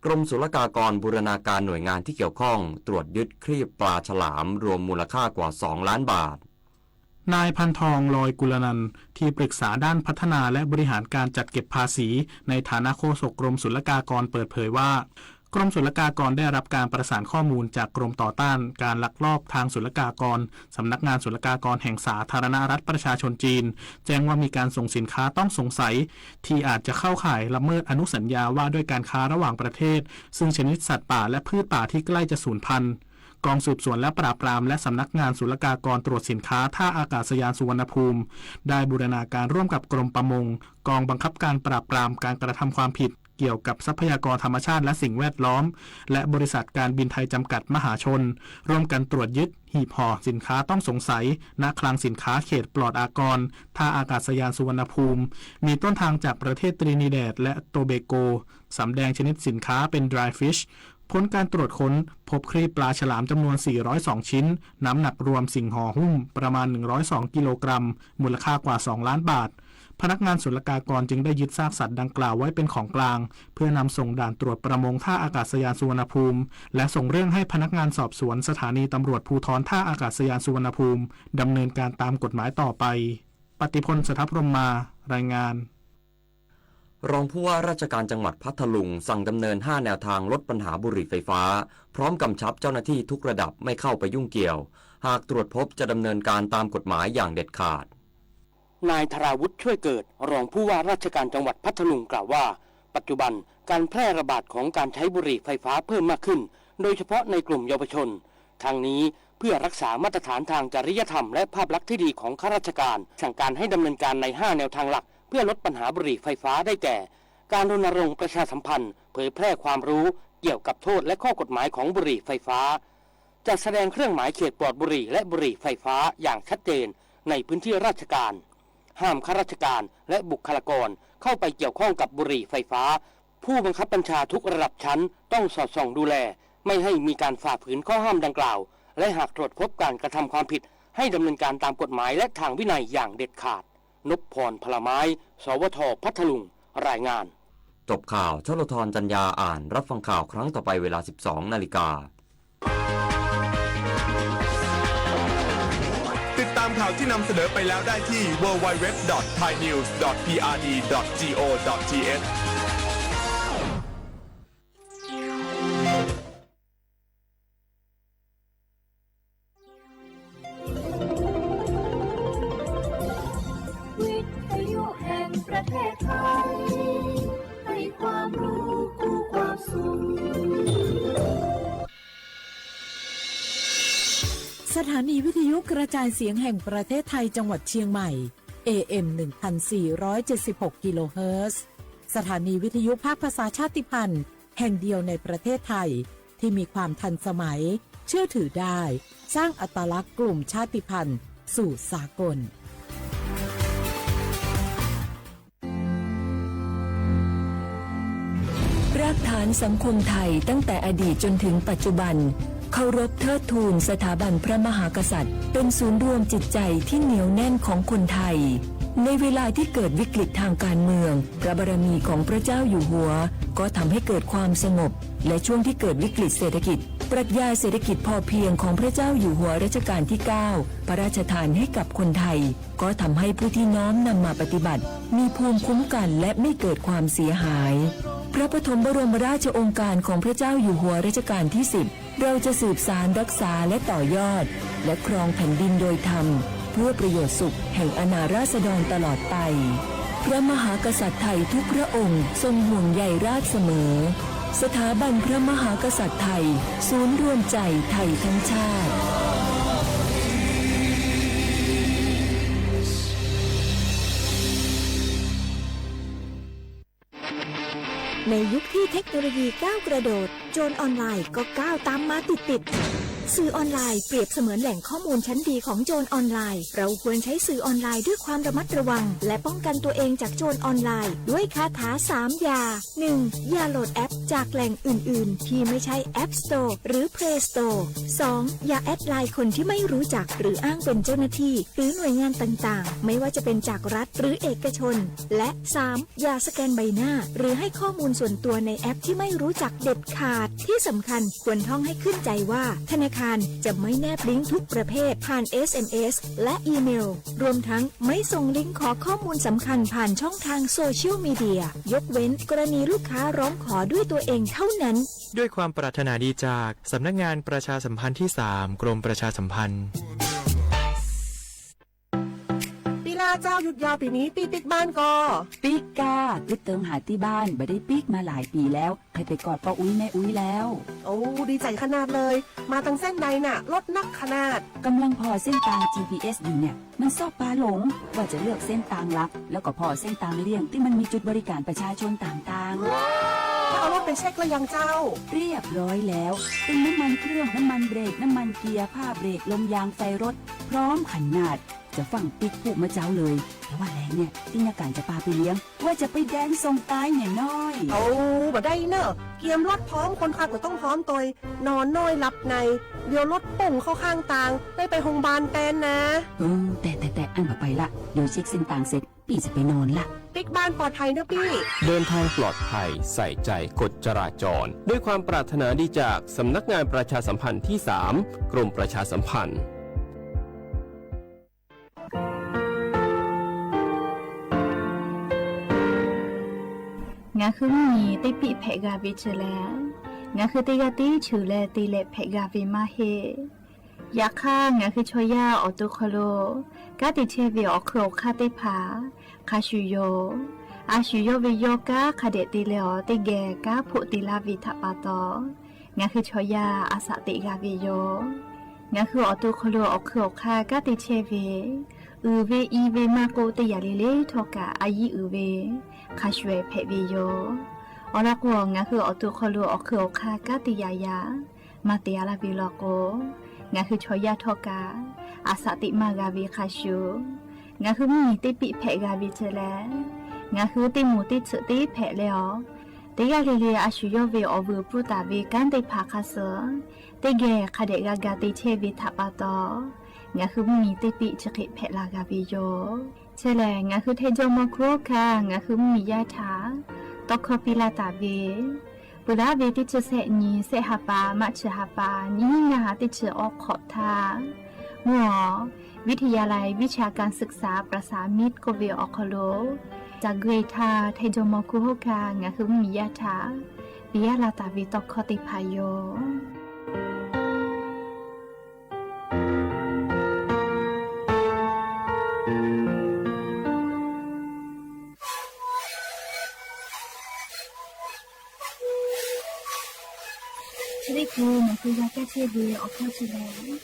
กรมศุลกากรบูรณาการหน่วยงานที่เกี่ยวข้องตรวจยึดครีบปลาฉลามรวมมูลค่ากว่าสองล้านบาท นายพันทอง ลอยกุลนันท์ ที่ปรึกษาด้านพัฒนาและบริหารการจัดเก็บภาษี ในฐานะโฆษกกรมศุลกากรเปิดเผยว่า กรมศุลกากรได้รับการประสานข้อมูลจากกรมต่อต้านการลักลอบทางศุลกากร สำนักงานศุลกากรแห่งสาธารณรัฐประชาชนจีน แจ้งว่ามีการส่งสินค้าต้องสงสัย ที่อาจจะเข้าข่ายละเมิดอนุสัญญาว่าด้วยการค้าระหว่างประเทศ ซึ่งชนิดสัตว์ป่าและพืชป่าที่ใกล้จะสูญพันธุ์ กองสืบสวนและปราบปรามและสำนักงานศุลกากรตรวจสินค้าท่าอากาศยานสุวรรณภูมิ ได้บูรณาการร่วมกับกรมประมง กองบังคับการปราบปรามการกระทำความผิดเกี่ยวกับทรัพยากรธรรมชาติและสิ่งแวดล้อม และบริษัทการบินไทยจำกัดมหาชน ร่วมกันตรวจยึดหีบห่อสินค้าต้องสงสัย ณ คลังสินค้าเขตปลอดอากร ท่าอากาศยานสุวรรณภูมิ มีต้นทางจากประเทศตรินิแดดและโตเบโก สำแดงชนิดสินค้าเป็น dry fish ผลการตรวจค้นพบครีบปลาฉลามจำนวน สี่ร้อยสอง ชิ้น น้ำหนักรวมสิ่งห่อหุ้มประมาณ หนึ่งร้อยสอง กิโลกรัม มูลค่ากว่า สอง ล้านบาท พนักงานศุลกากรจึงได้ยึดซากสัตว์ดังกล่าวไว้เป็นของกลาง เพื่อนำส่งด่านตรวจประมงท่าอากาศยานสุวรรณภูมิ และส่งเรื่องให้พนักงานสอบสวนสถานีตำรวจภูธรท่าอากาศยานสุวรรณภูมิ ดำเนินการตามกฎหมายต่อไป ปฏิพล สถพรหมมา รายงาน รองผู้ว่าราชการจังหวัดพัทลุงสั่งดำเนินห้าแนวทางลดปัญหาบุหรี่ไฟฟ้า พร้อมกำชับเจ้าหน้าที่ทุกระดับไม่เข้าไปยุ่งเกี่ยว หากตรวจพบจะดำเนินการตามกฎหมายอย่างเด็ดขาด นายธราวุฒิ ช่วยเกิด รองผู้ว่าราชการจังหวัดพัทลุงกล่าวว่า ปัจจุบันการแพร่ระบาดของการใช้บุหรี่ไฟฟ้าเพิ่มมากขึ้น โดยเฉพาะในกลุ่มเยาวชน ทั้งนี้เพื่อรักษามาตรฐานทางจริยธรรมและภาพลักษณ์ที่ดีของข้าราชการ สั่งการให้ดำเนินการในห้าแนวทางหลัก เพื่อลดปัญหาบุหรี่ไฟฟ้าได้แก่ การรณรงค์ประชาสัมพันธ์ เผยแพร่ความรู้เกี่ยวกับโทษและข้อกฎหมายของบุหรี่ไฟฟ้า จัดแสดงเครื่องหมายเขตปลอดบุหรี่และบุหรี่ไฟฟ้าอย่างชัดเจนในพื้นที่ราชการ ห้ามข้าราชการและบุคลากรเข้าไปเกี่ยวข้องกับบุหรี่ไฟฟ้า ผู้บังคับบัญชาทุกระดับชั้นต้องสอดส่องดูแล ไม่ให้มีการฝ่าฝืนข้อห้ามดังกล่าว และหากตรวจพบการกระทำความผิด ให้ดำเนินการตามกฎหมายและทางวินัยอย่างเด็ดขาด นพพร พลาไม้ สวท พัทลุง รายงาน จบข่าว ชลธร จันยา อ่าน รับฟังข่าวครั้งต่อไปเวลา สิบสองนาฬิกา ติดตามข่าวที่นำเสนอไปแล้วได้ที่ ดับเบิลยู ดับเบิลยู ดับเบิลยู ดอท ไทยนิวส์ ดอท พีอาร์ดี ดอท จี โอ ดอท ที เอช วิทยุแห่งประเทศไทย ให้ความรู้คู่ความสุข สถานีวิทยุกระจายเสียงแห่งประเทศไทยจังหวัดเชียงใหม่ เอ เอ็ม หนึ่งพันสี่ร้อยเจ็ดสิบหก กิโลเฮิรตซ์ สถานีวิทยุภาคภาษาชาติพันธุ์แห่งเดียวในประเทศไทย ที่มีความทันสมัย เชื่อถือได้ สร้างอัตลักษณ์กลุ่มชาติพันธุ์สู่สากล รากฐานสังคมไทยตั้งแต่อดีตจนถึงปัจจุบัน เคารพเทิดทูนสถาบันพระมหากษัตริย์ เป็นศูนย์รวมจิตใจที่เหนียวแน่นของคนไทย ในเวลาที่เกิดวิกฤตทางการเมือง พระบารมีของพระเจ้าอยู่หัว ก็ทำให้เกิดความสงบ และช่วงที่เกิดวิกฤตเศรษฐกิจ ปรัชญาเศรษฐกิจพอเพียงของพระเจ้าอยู่หัวรัชกาลที่ เก้า พระราชทานให้กับคนไทย ก็ทำให้ผู้ที่น้อมนำมาปฏิบัติ มีภูมิคุ้มกันและไม่เกิดความเสียหาย พระปฐมบรมราชโองการของพระเจ้าอยู่หัวรัชกาลที่ สิบ เราจะสืบสานรักษาและต่อยอด และครองแผ่นดินโดยธรรม เพื่อประโยชน์สุขแห่งอาณาราษฎรตลอดไป พระมหากษัตริย์ไทยทุกพระองค์ทรงห่วงใยราษฎรเสมอ สถาบันพระมหากษัตริย์ไทย ศูนย์รวมใจไทยทั้งชาติ ในยุคที่เทคโนโลยีก้าวกระโดด โจรออนไลน์ก็ก้าวตามมาติดๆ สื่อออนไลน์เปรียบเสมือนแหล่งข้อมูลชั้นดีของโจรออนไลน์ เราควรใช้สื่อออนไลน์ด้วยความระมัดระวัง และป้องกันตัวเองจากโจรออนไลน์ด้วยคาถาสามอย่า หนึ่ง อย่าโหลดแอปจากแหล่งอื่นๆ ที่ไม่ใช่ App Store หรือ Play Store สอง อย่าแอดไลน์คนที่ไม่รู้จักหรืออ้างเป็นเจ้าหน้าที่ หรือหน่วยงานต่างๆ ไม่ว่าจะเป็นจากรัฐหรือเอกชน และ สาม อย่าสแกนใบหน้า หรือให้ข้อมูลส่วนตัวในแอปที่ไม่รู้จักเด็ดขาด ที่สำคัญควรท่องให้ขึ้นใจว่า ธนาคารจะไม่แนบลิงก์ทุกประเภทผ่าน เอส เอ็ม เอส และอีเมล รวมทั้งไม่ส่งลิงก์ขอข้อมูลสำคัญผ่านช่องทางโซเชียลมีเดีย ยกเว้นกรณีลูกค้าร้องขอด้วยตัวเองเท่านั้น ด้วยความปรารถนาดีจากสำนักงานประชาสัมพันธ์ที่สาม กรมประชาสัมพันธ์ ปีหน้าเจ้าหยุดยาวปีนี้ ปี้ปิ๊กบ้านก่อ ปิ๊กก้า กึ๊ดเติงหาตี้บ้าน บ่ได้ปิ๊กมาหลายปีแล้ว ใครไปกอดป้าอุ๊ยแม่อุ๊ยแล้ว โอ้ ดีใจขนาดเลย มาตังเส้นใดน่ะ รถนักขนาด กำลังผ่อเส้นตาง จี พี เอส อยู่เนี่ย มันชอบปาหลง ว่าจะเลือกเส้นตางหลัก แล้วก็ผ่อเส้นตางเลี่ยงที่มันมีจุดบริการประชาชนต่างๆ แล้วเอารถไปเช็คแล้วยังเจ้า เรียบร้อยแล้ว เป็นน้ำมันเครื่อง น้ำมันเบรก น้ำมันเกียร์ ผ้าเบรก ลมยาง ไฟรถ พร้อมขนาด จะฟั่งปิ๊กผู้มาเจ้าเลย แต่ว่าแลงเนี่ย ตี้นักการจะปาไปเลี้ยง ว่าจะไปแดนส่งตายเนี่ยน้อย โอ้ บ่ได้เนอะ เกียมรถพร้อม คนขับก็ต้องพร้อมตวย นอนน้อยหลับใน เดี๋ยวรถปุ่งเข้าข้างตาง ได้ไปโรงพยาบาลแตนนะ เออ แต่ แต่ แต่ อั้นบ่ไปละ เดี๋ยวเช็คเส้นตางเสร็จ ปี้จะไปนอนละ ปิ๊กบ้านปลอดภัยเนอะปี้ เดินทางปลอดภัย ใส่ใจกฎจราจร ด้วยความปรารถนาดีจากสำนักงานประชาสัมพันธ์ที่สาม กรมประชาสัมพันธ์ Ngaˬ hui mvuhˇ miˬ teˇ piˆ hpehꞈ g'a ve chi lehˬ, ngaˬ hui teˇ g'aˇ tiˉ cheuˬ leh te leh hpehꞈ g'a ve maˇ heˆ. Yaꞈ hk'aˇ, ngaˬ hui chaw yaˇ awˬ to hk'aw lo kanˉ te chehˇ ve awˬ hk'eun awˬ hk'aˇ teˇ hpaˍ hk'a shuˍ yoˬ. A shu yawˇ ve yawˇ kanˉ hk'a dehꞈ te leh awˬ teˇ geh kanˉ hpoˆ te laˇ ve htaꞈ pa taw, ngaˬ hui chaw yaˇ a shaꞈ teꞈ g'a ve yoˬ. Ngaˬ hui awˬ to hk'aw lo awˬ hk'eun awˬ hk'aˇ kanˉ te chehˇ ve, uiˍ ve i ve maˇ k'oˆ, teˇ yanˇ le le htawˇ kaꞈ a yiˉ uiˍ ve hk'a shuˍ hpehꞈ ve yoˬ. Awˬ lawn k'o, ngaˬ hui awˬ to hk'aw lo awˬ hk'eun awˬ hk'aˇ kanˉ te yaꞈ yaꞈ maˇ te a laˇ ve law k'o, ngaˬ hui chaw yaˇ htawˇ kaꞈ a shaꞈ teꞈ maˇ g'a ve hk'a shuˍ, ngaˬ hui mvuhˇ miˬ teˇ piˆ hpehꞈ g'a ve chi lehˬ, ngaˬ hui teˇ moˍ teˇ tsuhꞈ teˇ hpehꞈ leh awˬ, teˇ g'aˇ le le a shu yawˇ ve awˬ vuiˬ pfuhˇ taˍ ve kanˉ teˇ hpaˍ hk'a suh teˇ geh hk'a dehꞈ g'a ga te chehˇ ve htaꞈ pa taw, ngaˬ hui mvuhˇ miˬ teˇ piˆ chi hk'e hpehꞈ la g'a ve yoˬ. Chi lehˬ, ngaˬ hui Htaiˇ jawˇmawˇ hkuˇ hawˉ hkanˇ ngaˬ hui mvuhˇ miˬ yaˇ htaꞈ tawˇ hkawˇ piˇ laˇ taˍ ve, peuˬ laˇ ve teˇ chi sehˆ nyi, sehˆ ha pa, maˇ chi ha pa, nyiˇ hinˉ ngaˇ ha teˇ chi awˬ hk'awꞈ htaˇ, mvuhˇ awˬ วิทยาลัยวิชาการศึกษาประสานมิตร k'oˆ ve awˬ hk'aw lo, ca gui htaˇ Htaiˇ jawˇmawˇ hkuˇ hawˉ hkanˇ ngaˬ hui mvuhˇ miˬ yaˇ htaꞈ piˇ laˇ taˍ ve tawˇ hkawˇ teˇ hpaˍ yoˬ. Chi teˇ hkui ngaˬ hui g'a kaˇ chehˇ ve awˬ hkawˇ chi lehˬ,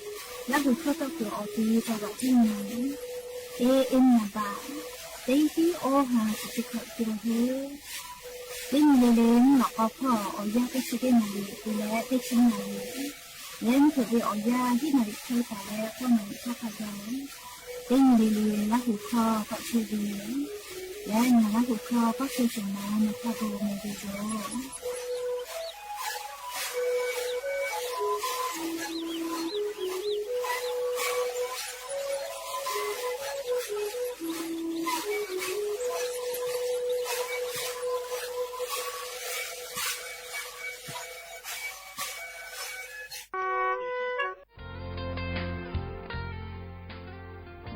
Laˇ huˍ hkawˇ tawˇ kuiˬ awˬ ti taˍ baꞈ teˇ nyi, teˇ nyi baꞈ, teˇ hiˉ awˇ ha chi teˇ hkawꞈ te la heˆ. Teˇ nyi le le mvuhˇ lawꞈ k'aw hpawˇ awˬ yanˇ teˇ chi teˇ naˍ riˍ te leh teˇ chi naˍ riˍ, leh mvuhˇ hpeuꞈ ve awˬ yanˇ hiˉ naˍ riˍ hk'e taˍ leh k'awˇ naˍ riˍ hk'aˇ hk'a gaˬ, teˇ nyi le le Laˇ huˍ hkawˇ tawˆ chehˇ ve, leh ngaˬ Laˇ huˍ hkawˇ k'awꞈ chehˇ shehˍ ma nawˬ hk'a gaˬ meh ve yoˬ.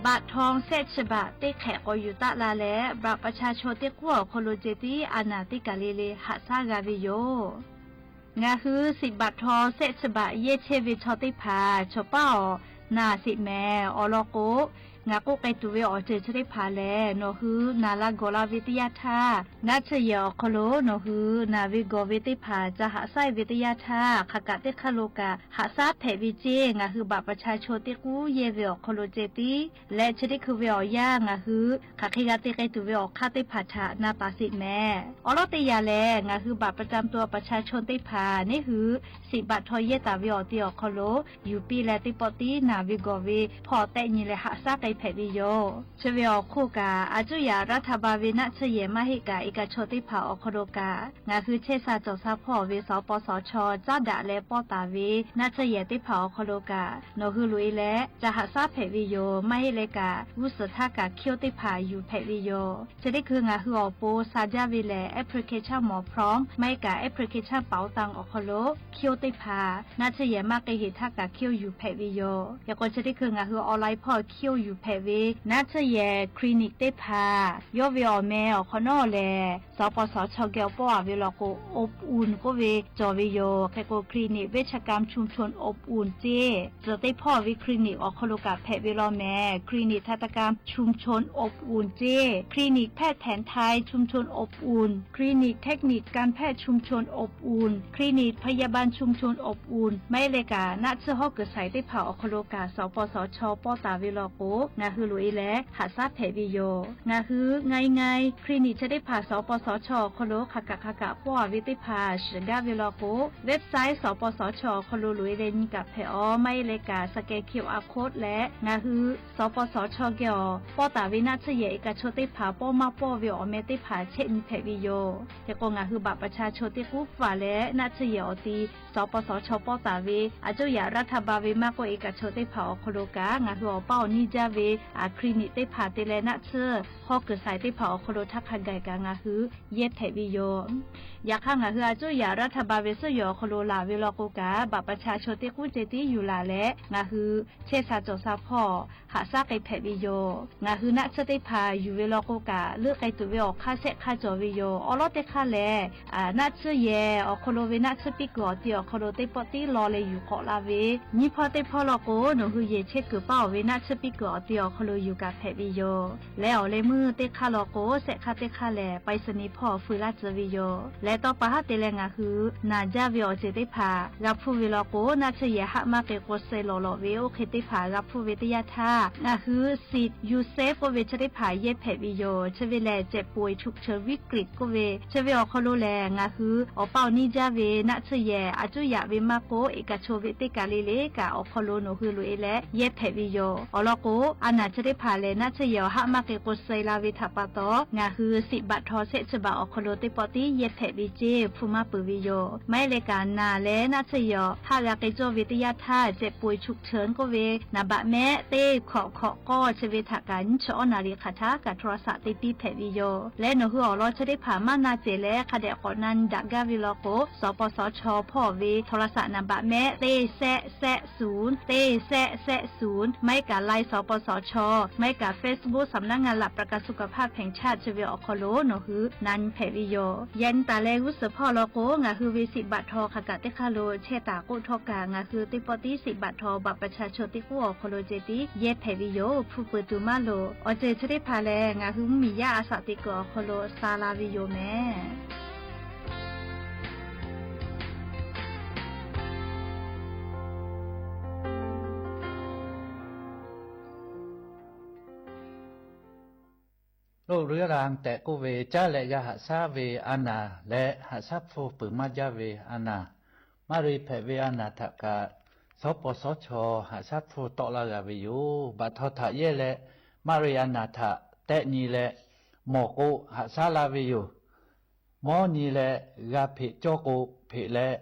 Baꞈ htaw shehˆ chi baꞈ teˇ hk'ehꞈ k'awꞈ yuˬ taˆ la leh, บัตรประชาชน teˇ k'oˆ awˬ hk'aw lo ceh tiˉ a naˍ teˇ kaˬ le le haꞈ shaˉ g'a ve yoˬ. Ngaˬ hui shiˍ baꞈ htaw shehˆ chi baꞈ yehˇ chehˇ ve chaw teˇ hpaˍ chaw paˉ awˬ naˬ shiˍ mehˍ. Awˬ lawn k'o, Ngaˬ k'oˆ k'ai tuˬ ve awˬ ceuˬ chi teˇ hpaˍ lehˬ, nawˬ hui naˬ la gawˬ la ve teˇ yanˇ htaˇ, naˆ tsuhˇ yehˬ awˬ hk'aw lo nawˬ hui naˬ ve gawˬ ve teˇ hpaˍ ca haꞈ shaˉ ve teˇ yanˇ htaˇ, hk'aˬ kaꞈ teˇ hk'aˇ lo kaꞈ haꞈ shaˉ hpehꞈ ve ceˇ. Ngaˬ hui บัตรประชาชน teˇ k'uˉ yehˇ ve awˬ hk'aw lo ceh tiˉ leh chi teˇ hkui ve awˬ yanˇ ngaˬ hui hk'aˬ hk'e g'a te k'ai tuˬ ve awˬ hk'aˇ teˇ hpaˍ htaꞈ na taˍ sheˍ mehˍ. Awˬ lawn teˇ yanˇ lehˬ, ngaˬ hui บัตรประจำตัวประชาชน teˇ hpaˍ neˉ hui siꞈ baꞈ htaw yehˇ taˍ ve awˬ ti awˬ hk'aw lo yuˬ piˇ leh, teˇ pawˆ tiˉ naˬ ve gawˬ ve hpawˇ tehˆ nyi leh haꞈ shaˉ k'ai hpehꞈ ve yoˬ. Chi ve awˬ hk'oˆ kaꞈ, a cuˇ yaꞈ รัฐบาล ve naˆ tsuhˇ yehˬ maˇ heˆ kaꞈ, เอกชน teˇ hpaˍ awˬ hk'aw lo kaꞈ ngaˬ hui chehˇ sha cawˬ sha hpawˇ ve สปสช caˉ daꞈ leh pawˇ taˍ ve naˆ tsuhˇ yehˬ teˇ hpaˍ awˬ hk'aw lo kaꞈ nawˬ hui loꞈ e leh ca haꞈ shaˉ hpehꞈ ve yoˬ. Maˇ heˆ leh kaꞈ, g'uˇ suhˍ htaˇ kaꞈ คิว teˇ hpaˍ yuˬ hpehꞈ ve yoˬ. Chi teˇ hkui ngaˬ hui awˬ pon sha jaˇ ve lehˬ, application mawˬ พร้อม maˇ heˆ kaꞈ application เป๋าตัง awˬ hk'aw lo คิว teˇ hpaˍ naˆ tsuhˇ yehˬ maˇ k'ai heˍ htaˇ kaꞈ คิว yuˬ hpehꞈ ve yoˬ. Yaꞈ k'o chi teˇ hkui ngaˬ hui online hpawˇ คิว yuˬ hpehꞈ ve naˆ tsuhˇ yehˬ คลินิก teˇ hpaˍ yawˇ ve awˬ meh awˬ hk'awꞈ nawˉ lehˬ, สปสช geh awˬ pawˆ a ve law k'o, อบอุ่น k'oˆ ve cawˬ ve yoˬ. Hk'e k'o, คลินิก เวชกรรมชุมชนอบอุ่น ceˇ, tcuh teˇ hpawˇ ve คลินิก awˬ hk'aw lo kaꞈ hpehꞈ ve law mehˍ. คลินิกทันตกรรมชุมชนอบอุ่น ceˇ, คลินิกแพทย์แผนไทยชุมชนอบอุ่น คลินิกเทคนิคการแพทย์ชุมชนอบอุ่น คลินิกพยาบาลชุมชนอบอุ่น maˇ heˆ leh kaꞈ naˆ tsuhˇ hawˉ kuiˬ shaiˍ teˇ hpaˍ awˬ hk'aw lo kaꞈ สปสช pawˇ taˍ ve law k'o, ngaˬ hui loꞈ e leh haꞈ shaˉ hpehꞈ ve yoˬ. Ngaˬ hui ง่ายๆ คลินิก chi teˇ hpaˍ สปสช awˬ hk'aw lo hk'aˬ kaꞈ hk'aˬ kaꞈ pawˇ a ve teˇ hpaˍ shiˍ gaˇ ve law k'o, website สปสช awˬ hk'aw lo loꞈ e leh nyi kaꞈ hpehꞈ aˬ. Maˇ heˆ leh kaꞈ scan QR code leh ngaˬ hui สปสช geh awˬ pawˇ taˍ ve naˆ tsuhˇ yehˬ เอกชน teˇ hpaˍ pawˇ maˇ pawˇ ve awˬ meh teˇ hpaˍ chehˇ nyi hpehꞈ ve yoˬ. Hk'e k'o, ngaˬ hui บัตรประชาชน teˇ k'uˉ faˍ leh naˆ tsuhˇ yehˬ awˬ ti สปสช pawˇ taˍ ve a cuˇ yaꞈ รัฐบาล ve maˇ k'oˆ, เอกชน teˇ hpaˍ awˬ hk'aw lo kaꞈ ngaˬ hui awˬ paˇ awˬ niˇ jaˇ ve คลินิก teˇ hpaˍ te leh naˆ tsuhˇ hawˉ kuiˬ shaiˍ teˇ hpaˍ awˬ hk'aw lo htaˇ hk'a gaˬ kaꞈ ngaˬ hui yehˇ hpehꞈ ve yoˬ. Yaꞈ hk'aˇ, ngaˬ hui a cuˇ yaꞈ รัฐบาล ve suhˉ yehˬ awˬ hk'aw lo laˬ ve law k'o kaꞈ, บัตรประชาชน teˇ k'uˉ ceh tiˉ yuˬ laˬ leh ngaˬ hui chehˇ sha cawˬ sha hpawˇ haꞈ shaˉ k'ai hpehꞈ ve yoˬ. Ngaˬ hui naˆ tsuhˇ teˇ hpaˍ yuˬ ve law k'o kaꞈ, leuˆ k'ai tuˬ ve awˬ hk'aˇ shehˆ hk'aˇ cawˬ ve yoˬ. Awˬ lawn teˇ hk'aˇ lehˬ, naˆ tsuhˇ yehˬ awˬ hk'aw lo ve naˆ tsuhˇ piˇ kuiˬ awˬ ti awˬ hk'aw lo teˇ pawˆ tiˉ law leh yuˬ k'awꞈ la ve, nyiˇ hpawˇ teˇ hpawˇ law k'o, nawˬ hui yehˬ chehˇ kuiˬ paˇ awˬ ve naˆ tsuhˇ piˇ kuiˬ awˬ ti awˬ hk'aw lo yuˬ kaꞈ hpehꞈ ve yoˬ. Leh awˬ leh meuˇ teˇ hk'aˇ law k'o, shehˆ hk'aˇ teˇ hk'aˇ lehˬ, ไปรษณีย์ hpawˇ fui laˇ tcuh ve yoˬ. Leh tawˇ pa haˉ te leh ngaˬ hui naˬ jaˇ ve awˬ ceuˬ teˇ hpaˍ g'a hpuˇ ve law k'o, naˆ tsuhˇ yehˬ haˆ maˇ k'ai k'o, suh lawˬ lawꞈ ve oˇ hk'e teˇ hpaˍ g'a hpuˇ ve teˇ yanˇ htaˇ, ngaˬ hui สิทธิ์ ยูเซฟ k'oˆ ve chi teˇ hpaˍ yehˇ hpehꞈ ve yoˬ. Chi ve lehˬ, เจ็บป่วยฉุกเฉินวิกฤต k'oˆ ve chi ve awˬ hk'aw lo lehˬ, ngaˬ hui awˬ paˇ awˬ niˇ jaˇ ve naˆ tsuhˇ yehˬ a cuˇ yaꞈ ve maˇ k'oˆ, เอกชน ve teˇ kaˬ le le kaꞈ awˬ hk'aw lo nawˬ hui loꞈ e leh yehˇ hpehꞈ ve yoˬ. Awˬ lawn k'o, a naˬ chi teˇ hpaˍ lehˬ, naˆ tsuhˇ yehˬ awˬ haˆ maˇ k'ai k'o, suh la ve htaꞈ pa taw, ngaˬ hui สิทธิ์บัตรทอง shehˆ chi baˬ awˬ hk'aw lo teˇ pawˆ tiˉ yehˇ hpehꞈ ve ceˇ hpu maˇ peuˬ ve yoˬ. Maˇ heˆ leh kaꞈ, naˬ leh naˆ tsuhˇ yehˬ awˬ haˆ g'a k'ai cawˇ ve teˇ yanˇ htaˇ, เจ็บป่วยฉุกเฉิน k'oˆ ve naˍ baꞈ mehˆ teˇ hkawꞈ hkawꞈ k'awˇ chi ve htaꞈ kaꞈ nyiˇ chi awˉ naˍ riˍ hk'aˬ htaˇ kaꞈ โทรศัพท์ te piˇ hpehꞈ ve yoˬ. Leh nawˬ hui awˬ lawn chi teˇ hpaˍ maˇ na cehˬ leh hk'a dehꞈ k'awꞈ na nyi daꞈ gaˇ ve law k'o, สปสช hpawˇ ve โทรศัพท์ naˍ baꞈ mehˆ teˇ shehˆ shehˆ ศูนย์ teˇ shehˆ shehˆ ศูนย์, maˇ heˆ kaꞈ ไลน์ สปสช, maˇ heˆ kaꞈ เฟซบุ๊ก สำนักงานหลักประกันสุขภาพแห่งชาติ chi ve awˬ hk'aw lo nawˬ hui na nyi hpehꞈ ve yoˬ. Yaꞈ nyi taˍ leh g'uˇ suhˍ hpawˇ law k'o, ngaˬ hui ve สิทธิ์บัตรทอง hk'aˬ kaꞈ teˇ hk'aˇ lo chehˇ taˍ k'oˆ htawˇ kaꞈ, ngaˬ hui teˇ pawˆ tiˉ สิทธิ์บัตรทอง บัตรประชาชน teˇ k'uˉ awˬ hk'aw lo ceh tiˉ yehˇ hpehꞈ ve yoˬ. Hpu peuˬ tuˬ maˇ loˍ. Awˬ ceuˬ chi teˇ hpaˍ lehˬ, ngaˬ hui mvuhˇmiˬ yaˇ a shaꞈ teꞈ kuiˬ awˬ hk'aw lo sha la ve yoˬ mehˍ. Loˆ, เรื้อรัง tehꞈ k'oˆ ve, caˉ leh g'a haꞈ shaˉ ve a naˬ leh haꞈ shaˉ hpu peuˬ maˇ jaˇ ve a naˬ, maˇ ri hpehꞈ ve a naˬ htaꞈ kaꞈ, สปสช haꞈ shaˉ hpu tawˆ laˇ g'a ve yoˬ. Baꞈ htaw htaꞈ yehˇ leh, maˇ ri a naˬ htaꞈ tehˆ nyi leh, mawˬ k'o haꞈ shaˉ laˇ ve yoˬ. Mawˇ nyi leh g'a hpeꞈ cawˇ k'o, hpeꞈ leh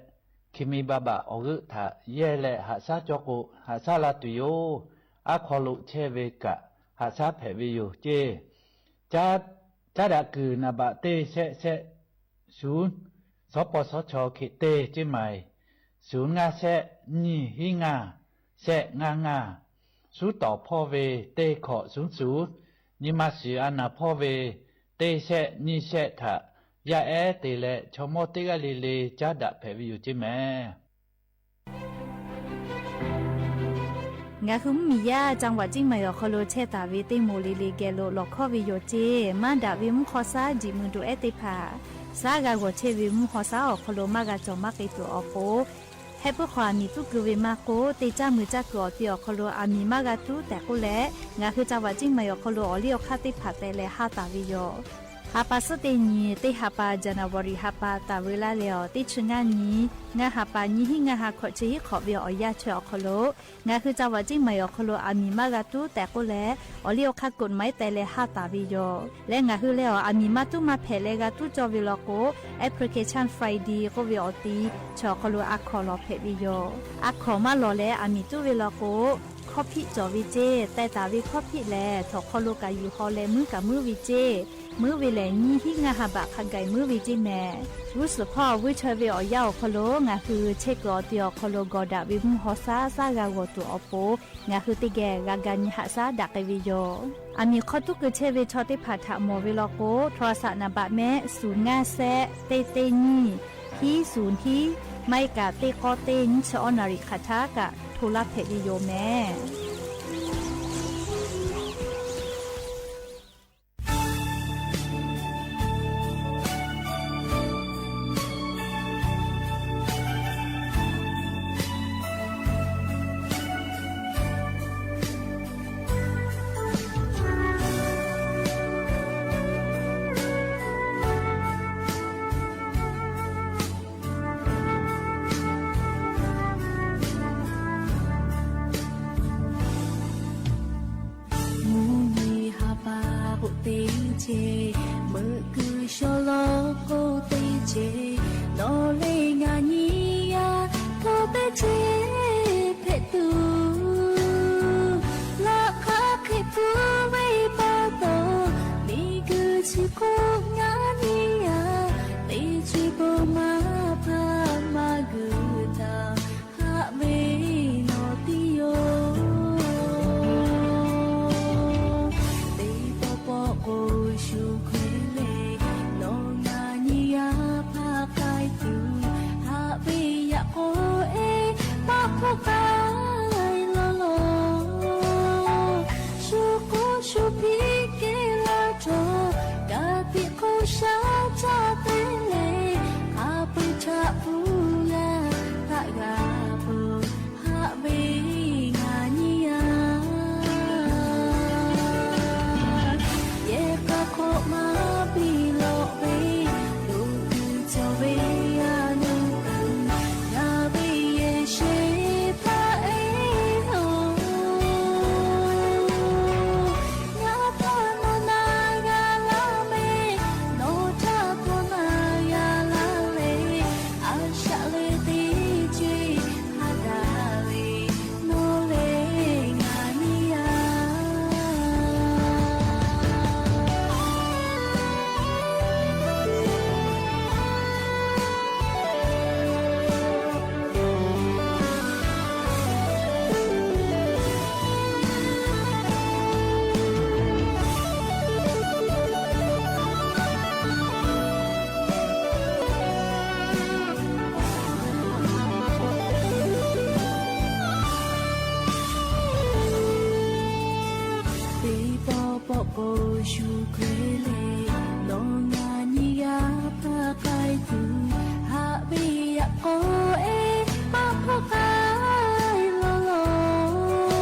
hkiˬ mi ba baꞈ awˬ g'euˆ htaꞈ yehˇ leh haꞈ shaˉ cawˇ k'o, haꞈ shaˉ la tuˬ yoˬ. Aˉ hk'aw lo chehˇ ve kaꞈ haꞈ shaˉ hpehꞈ ve yoˬ ceˇ. Caˉ daꞈ kuiˬ naˍ baꞈ teˇ shehˆ shehˆ ศูนย์, สปสช hk'e teˇ ceˇ maˬ, ศูนย์ ngaˇ shehˆ nyiˇ hiˉ ngaˇ shehˆ ngaˇ ngaˇ, suˉ tawˍ hpawˇ ve teˇ hkawꞈ ศูนย์ ศูนย์, nyi ma shiˍ a naˬ hpawˇ ve teˇ shehˆ nyiˇ shehˆ htaꞈ yaˇ ehˉ te leh chaw mawˇ teˇ g'aˇ le le caˉ daꞈ hpehꞈ ve yoˬ ceˇ mehˍ. Ngaˬ hui mvuhˇmiˬ yaˇ จังหวัดเชียงใหม่ awˬ hk'aw lo chehˇ taˍ ve teˇ moˍ le le geh lo lawˬ hkawˇ ve yoˬ ceˇ. Maˇ daꞈ ve mvuhˇ hk'aw shaˉ jiꞈ mui duˬ ehˉ teˇ hpaˍ, shaˉ g'a g'awˬ chehˇ ve mvuhˇ hk'aw shaˉ awˬ hk'aw lo maˇ g'a cawˬ maˇ k'ai tuˬ awˬ pon, heh puiˉ hk'aw aˬ miˍ tuˉ keu ve maˇ k'oˆ, teˇ caˇ mui caˇ kuiˬ awˬ ti awˬ hk'aw lo aˬ miˍ maˇ g'a tuˉ tehꞈ k'oˆ leh, ngaˬ hui จังหวัดเชียงใหม่ awˬ hk'aw lo awˬ liˇ awˬ hk'aˇ teˇ hpaˍ teh leh haˆ taˍ ve yoˬ. Ha pa suhˉ teˇ nyi, teˇ ha pa January ha pa taˍ veu laˇ leh awˬ teˇ chi ngaˇ nyi, ngaˇ ha pa nyiˇ hinˉ ngaˇ ha hkawꞈ chi hiˉ hk'awꞈ ve awˬ yanˇ chi awˬ hk'aw lo, ngaˬ hui จังหวัดเชียงใหม่ awˬ hk'aw lo aˬ miˍ maˇ g'a tuˉ tehꞈ k'oˆ leh, awˬ liˇ awˬ hk'aˇ กฎหมาย teh leh haˆ taˍ ve yoˬ. Leh ngaˬ hui leh awˬ aˬ miˍ maˇ tuˉ maˇ hpehꞈ leh g'a tuˉ cawˇ ve law k'o, Application Friday k'oˆ ve awˬ ti chi awˬ hk'aw lo a hkawˍ lawˬ hpehꞈ ve yoˬ. A hkawˍ maˇ lawˬ leh aˬ miˍ tuˉ ve law k'o, hkawˇ hpiˆ cawˬ ve ceˇ. Teh taˍ ve hkawˇ hpiˆ lehˬ, htawnˍ hk'aw lo kaꞈ yuˬ haw leh muiˉ kaꞈ muiˉ ve ceˇ. Muiˉ ve lehˬ, nyiˇ hinˉ ngaˇ ha baꞈ hk'a gaˬ muiˉ ve ceˇ mehˍ. G'uˇ suhˍ hpawˇ vuiˇ chaweh ve awˬ yanˇ awˬ hk'aw lo ngaˬ hui chehˇ kuiˬ awˬ ti awˬ hk'aw lo gawˬ daꞈ ve mvuhˇ hk'aw shaˉ shaˉ g'a g'awˬ tuˬ awˬ pon, ngaˬ hui teˇ geh g'a ga nyi haꞈ shaˉ daꞈ k'ai ve yoˬ. Aˬ miˍ hk'aw tuˉ keu chehˇ ve chaw teˇ hpaˍ htaꞈ mawˬ ve law k'o, โทรศัพท์ naˍ baꞈ mehˆ ศูนย์ ngaˇ shehˆ เจ็ด เจ็ด nyiˇ พิศูนย์ พิ maˇ heˆ kaꞈ teˇ k'awˇ teˇ nyiˇ chi awˇ naˍ riˍ hk'aˬ htaˇ kaꞈ โทร laˇ hpehꞈ ve yoˬ mehˍ. Mvuhˇ nyi ha pa k'oˆ teˇ ceuˬ, meuꞈ kuiˬ shaw law k'oˆ teˇ ceuˬ, nawˬ leh ngaˬ nyi yaˇ hkawˇ teˇ ceuˬ hpehꞈ tuˬ, laꞈ hk'aˇ hk'e pfuhˇ ve pa taw, miˬ guiˬ chi hk'oˆ ngaˬ nyi yaˇ teˇ ceuˬ bon maˇ hpaˇ maˇ guiˬ htaꞈ haꞈ ve nawˬ tiˉ yoˬ. Teˇ pawˆ pawˆ k'o shu hk'e leh, nawˬ ngaˬ nyi yaˇ hpaˇ k'ai tuˬ, haꞈ ve yaꞈ k'aw e maˇ hpawˇ k'ai lawˬ lawˬ. Shu k'oˆ shu piˇ kehˬ laˇ htawˇ, ka tiꞈ hk'oˆ shaˉ caˇ te leh, a pui htaꞈ pfuhˇ g'a htaꞈ g'a peuˬ, haꞈ ve ngaˬ nyi yaˇ. Yehˬ k'a hk'awꞈ maˇ piˇ lawꞈ ve, loꞈ kuiˬ cawˬ ve a nuˇ kuiˬ, ngaˬ ve yehˬ sheˍ hpaˇ e oˬ. Ngaˬ htaꞈ nawˬ na g'a laˇ mehˍ, nawˬ htaꞈ htawnˍ na g'a laˇ leh, a shaꞈ leh teˇ ceuˬ haꞈ daꞈ ve, nawˬ leh ngaˬ nyi yaˇ. Teˇ pawˆ pawˆ k'o shu hk'e leh, nawˬ ngaˬ nyi yaˇ hpaˇ k'ai tuˬ, haꞈ ve yaꞈ k'aw e maˇ hpawˇ k'ai lawˬ lawˬ.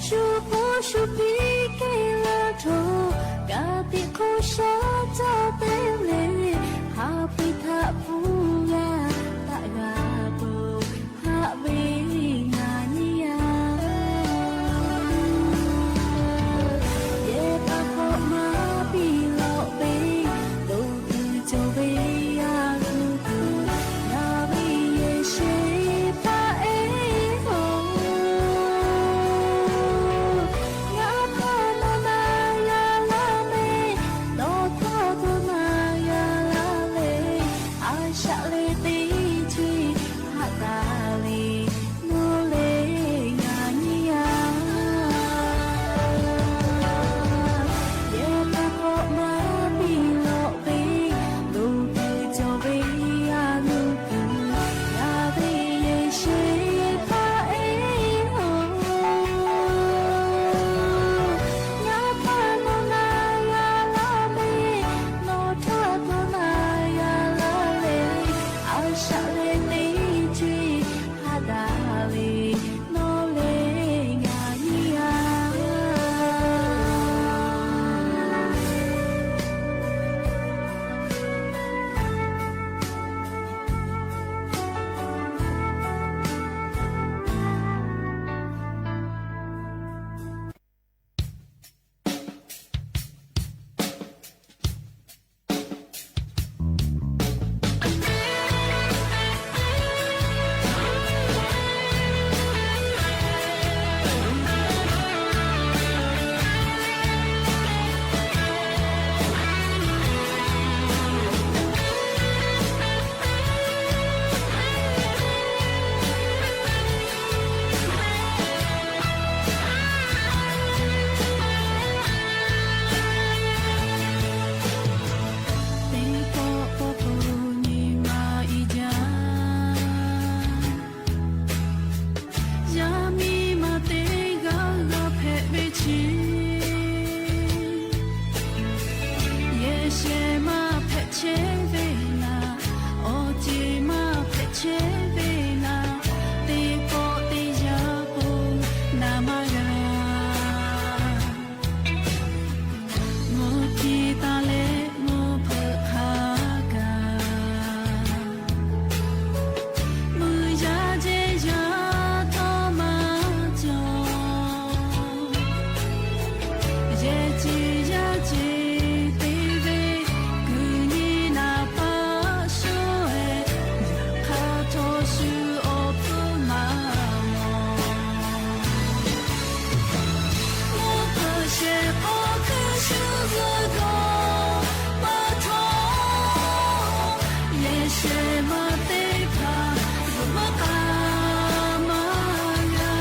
Shu k'oˆ shu piˇ kehˬ laˇ htawˇ, ka tiꞈ hk'oˆ shaˉ caˇ te leh, ha pui htaꞈ pfuhˇ g'a htaꞈ g'a peuˬ, haꞈ ve ngaˬ nyi yaˇ. Yehˬ k'a hk'awꞈ maˇ piˇ lawꞈ ve, loꞈ kuiˬ cawˬ ve a nuˇ kuiˬ, ngaˬ ve yehˬ sheˍ hpaˇ e oˬ. Ngaˬ htaꞈ nawˬ na g'a laˇ mehˍ, nawˬ htaꞈ htawnˍ na g'a laˇ leh, a shaꞈ leh teˇ ceuˬ haꞈ daꞈ ve, nawˬ leh ngaˬ nyi yaˇ. Yehˬ k'a hk'awꞈ maˇ piˇ lawꞈ ve, loꞈ kuiˬ cawˬ ve a nuˇ kuiˬ, ngaˬ ve yehˬ sheˍ hpaˇ e oˬ. Shehˍ ma teˇ hpaˍ zuhꞈ meuˇ k'a maˇ g'a.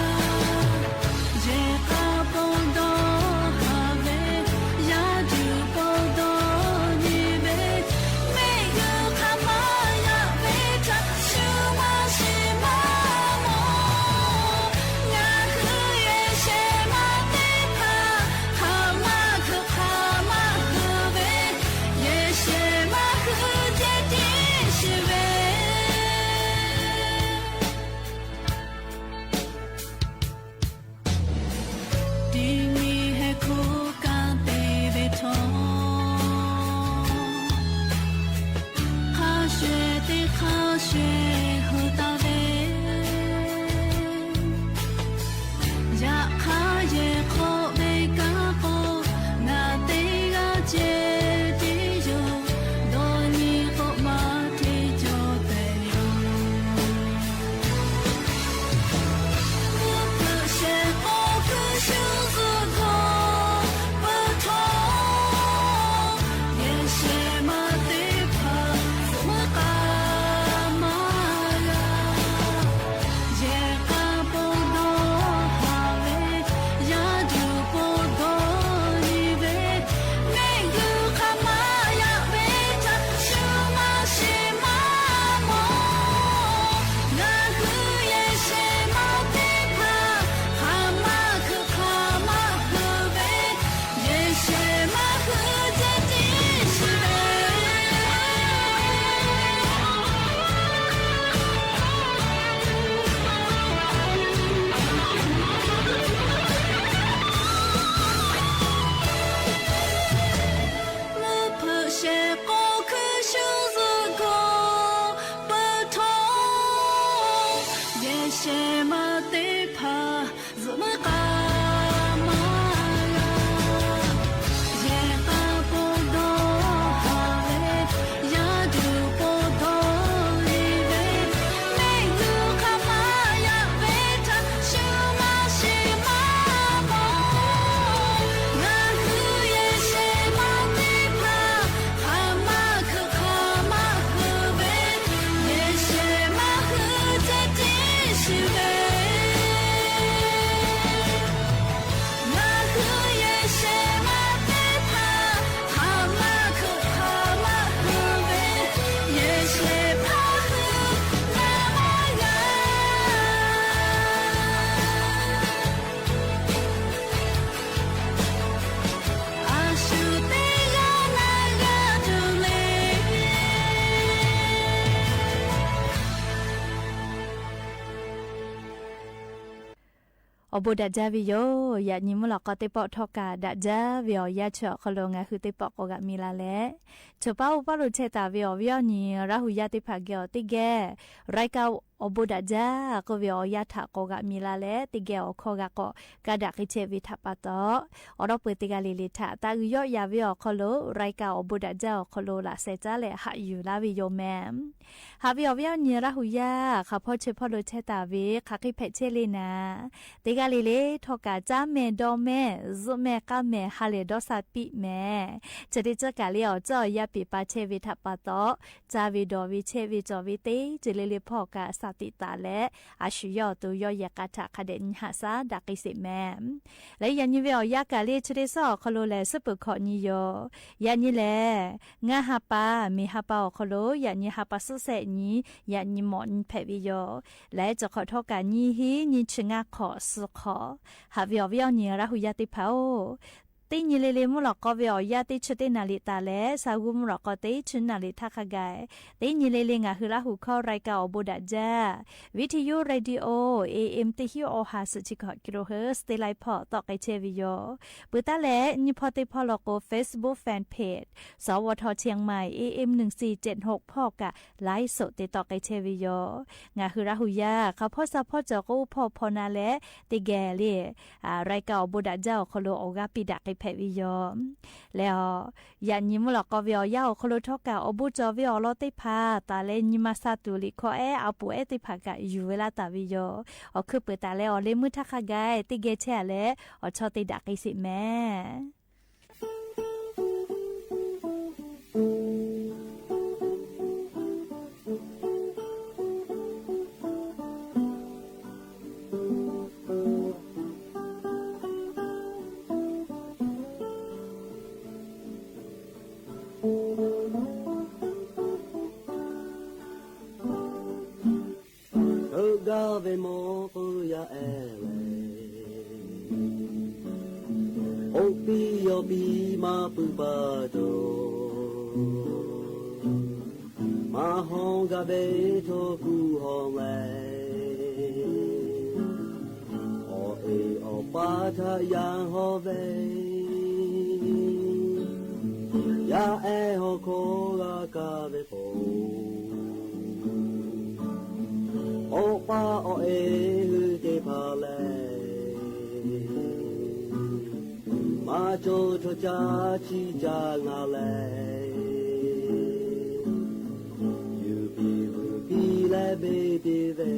Yehˬ k'a pon dawˇ haˍ ve, yaˇ tuˬ pon dawˇ nyi ve, mehˆ g'uˇ hk'aˬ ma yaꞈ ve htaꞈ shu maˇ shiˍ maˇ mawˬ. Ngaˬ hui yehˬ shehˍ ma teˇ hpaˍ hk'aˬ ma hkui hk'aˬ ma hkui ve, yehˬ shehˍ ma hkui ceh tiˉ shiˍ ve, teˇ nyi heh hkuˇ kanˇ te ve htawˇ, hk'a shuˍ shuˍ teˇ hk'a shuˍ shuˍ hu taˍ ve, yaꞈ hk'aˇ yehˬ hk'aw ve kanˉ k'o, ngaˬ teˇ g'aˇ ceh tiˉ yoˬ. Dawˇ nyi k'o maˇ hteˇ cawˬ tehꞈ yoˬ. Mvuhˇ hpeuꞈ shehˍ k'o hkuiˇ shuˍ zuhꞈ hkawˇ peuˬ htawˇ, yehˬ shehˍ ma teˇ hpaˍ zuhꞈ meuˇ k'a maˇ g'a. Yehˬ k'a pon dawˇ haˍ ve, yaˇ tuˬ pon dawˇ nyi ve, mehˆ g'uˇ hk'aˬ ma yaꞈ ve htaꞈ shu maˇ shiˍ maˇ mawˬ. Ngaˬ hui yehˬ shehˍ ma teˇ hpaˍ hk'aˬ ma hkui hk'aˬ ma hkui ve, yehˬ shehˍ ma hkui ceh tiˉ shiˍ ve, mvuhˇ hpeuꞈ shehˍ k'o hkuiˇ shuˍ zuhꞈ hkawˇ peuˬ htawˇ, yehˬ shehˍ ma teˇ hpaˍ zuhꞈ meuˇ k'a maˇ g'a. Yehˬ k'a pon dawˇ haˍ ve, yaˇ tuˬ pon dawˇ nyi ve, mehˆ g'uˇ hk'aˬ ma yaꞈ ve htaꞈ shu maˇ shiˍ maˇ mawˬ. Ngaˬ hui yehˬ shehˍ ma teˇ hpaˍ hk'aˬ ma hkui hk'aˬ ma hkui ve, yehˬ shehˍ ma hkui ceh tiˉ shiˍ ve, ngaˬ hui yehˬ shehˍ ma teˇ hpaˍ hk'aˬ ma hkui hk'aˬ ma hkui ve, yehˬ shehˍ ma hkui maˇ g'a. A shu teˇ g'aˇ na g'a tuˬ le. Awˬ bon daꞈ jaˇ ve yoˬ. Yaꞈ nyi mvuhˇ lawꞈ k'aw teˇ pawˆ htawˇ kaꞈ daꞈ jaˇ ve awˬ yanˇ chi awˬ hk'aw lo ngaˬ hui teˇ pawˆ k'awꞈ g'aꞈ mi la leh, chaw paˉ oˇ paˉ lo chehˇ taˍ ve awˬ viˉ awˬ nyi Laˇ hu yaˇ teˇ hpaˍ geh awˬ teˇ geh รายการ Awˬ bon daꞈ jaˇ k'oˆ ve awˬ yanˇ htaꞈ k'awꞈ g'aꞈ mi la leh, teˇ geh awˬ hkawˇ g'a k'awꞈ kaˇ daꞈ k'ai chehˇ ve htaꞈ pa taw, awˬ lawn peu teˇ g'aˇ le le htaꞈ taˇ g'uiˬ yawˆ yan ve awˬ hk'aw lo รายการ Awˬ bon daꞈ jaˇ awˬ hk'aw lo laꞈ sheh caˉ leh haꞈ yuˬ laˇ ve yoˬ mehˍ. Haꞈ ve awˬ viˉ awˬ nyi Laˇ hu yaˇ hk'aˬ hpawˇ chi hpawˇ lo chehˇ taˍ ve hk'aˬ hk'e hpehꞈ chehˇ le naˍ, teˇ g'aˇ le le htawˇ kaꞈ caˉ mehˍ dawˇ mehˍ zuhˆ mehˍ k'aˇ mehˍ ha lehˬ dawˇ sha piˇ mehˍ. Chi teˇ ceuˬ kaꞈ le awˬ ceuˬ awˬ yanˇ peˍ pa chehˇ ve htaꞈ pa taw, caˇ ve dawˬ ve chehˇ ve cawˬ ve teˇ ceuˬ le le hpawˇ kaꞈ shaˍ tiꞈ taˍ leh, a shu yawˇ awˬ to yawˇ yehˬ k'a htaꞈ hk'a dehꞈ nyi haꞈ shaˉ daꞈ k'ai sheˍ mehˍ. Leh yaꞈ nyi ve awˬ yanˇ kaꞈ le chi teˇ suhˉ awˬ hk'aw lo lehˬ, suhˉ peuˬ hkawꞈ nyi yoˬ. Yaꞈ nyi lehˬ, ngaˇ ha pa, miˬ ha pa awˬ hk'aw lo yaꞈ nyi ha pa suhˉ shehˆ nyi, yaꞈ nyi mawꞈ nyi hpehꞈ ve yoˬ. Leh cawˬ hk'awꞈ htawˇ kaꞈ nyiˇ hinˉ nyiˇ chi ngaˇ hk'awꞈ suh hk'awꞈ. Haꞈ ve awˬ viˉ awˬ nyi Laˇ hu yaˇ teˇ hpaˍ-oˬ, teˇ nyi le le mvuhˇ lawꞈ k'aw ve awˬ yanˇ teˇ chi teˇ naˍ riˍ taˍ leh, sha g'uˇ mvuhˇ lawꞈ k'aw teˇ chi naˍ riˍ htaˇ hk'a gaˬ, teˇ nyi le le ngaˬ hui Laˇ hu hkawˇ รายการ Awˬ bon daꞈ jaˇ, วิทยุ radio AM teˇ hinˉ awˬ ha suhˍ chi hkawꞈ kilohertz teˇ laiˉ hpawˇ tawˆ k'ai chehˇ ve yoˬ. Peuˬ taˉ leh nyiˇ hpawˇ teˇ hpawˇ law k'o Facebook fan page สวท เชียงใหม่ AM หนึ่งสี่เจ็ดหก hpawˇ kaꞈ live show te tawˆ k'ai chehˇ ve yoˬ. Ngaˬ hui Laˇ hu yaˇ hk'aˬ hpawˇ sha hpawˇ cawˬ k'o, hpawˇ hpawˇ na leh teˇ geh le รายการ Awˬ bon daꞈ jaˇ awˬ hk'aw lo awˬ g'aˇ piˇ daꞈ k'ai hpehꞈ ve yoˬ. Leh a, yaꞈ nyi mvuhˇ lawꞈ k'aw ve awˬ yanˇ awˬ hk'aw lo htawˇ kaꞈ awˬ bon cawˬ ve awˬ lawn teˇ hpaˍ taˍ leh, nyi ma sha tuˬ liꞈ hkawˇ ehˉ a poˍ ehˉ teˇ hpaˍ kaꞈ yuˬ ve laˇ taˍ ve yoˬ. Awˬ hkui peuˬ taˍ leh awˬ leh meuˇ htaˇ hk'a gaˬ teˇ geh chehˇ a leh awˬ chawˇ te daꞈ k'ai sheˍ mehˍ. gaˇ ve mawˇ k'oˆ yaˇ ehˉ lehˬ, k'oˆ piˇ yawˇ piˇ maˇ puiˉ pa taw, maˇ hawˇ gaˇ ve htawˇ kuˬ hawˇ leh, awˬ e awˬ pa htaꞈ yaˇ hawˇ ve, yaˇ ehˉ hawˇ hkawˇ g'a kaˇ ve k'o, awˬ pa awˬ e hui teˇ hpaˍ lehˬ, maˇ cawˬ chaw caˇ chiˇ caˇ ngaˬ leh, yuˬ piˇ vuiˬ piˇ leh beˇ piˇ ve,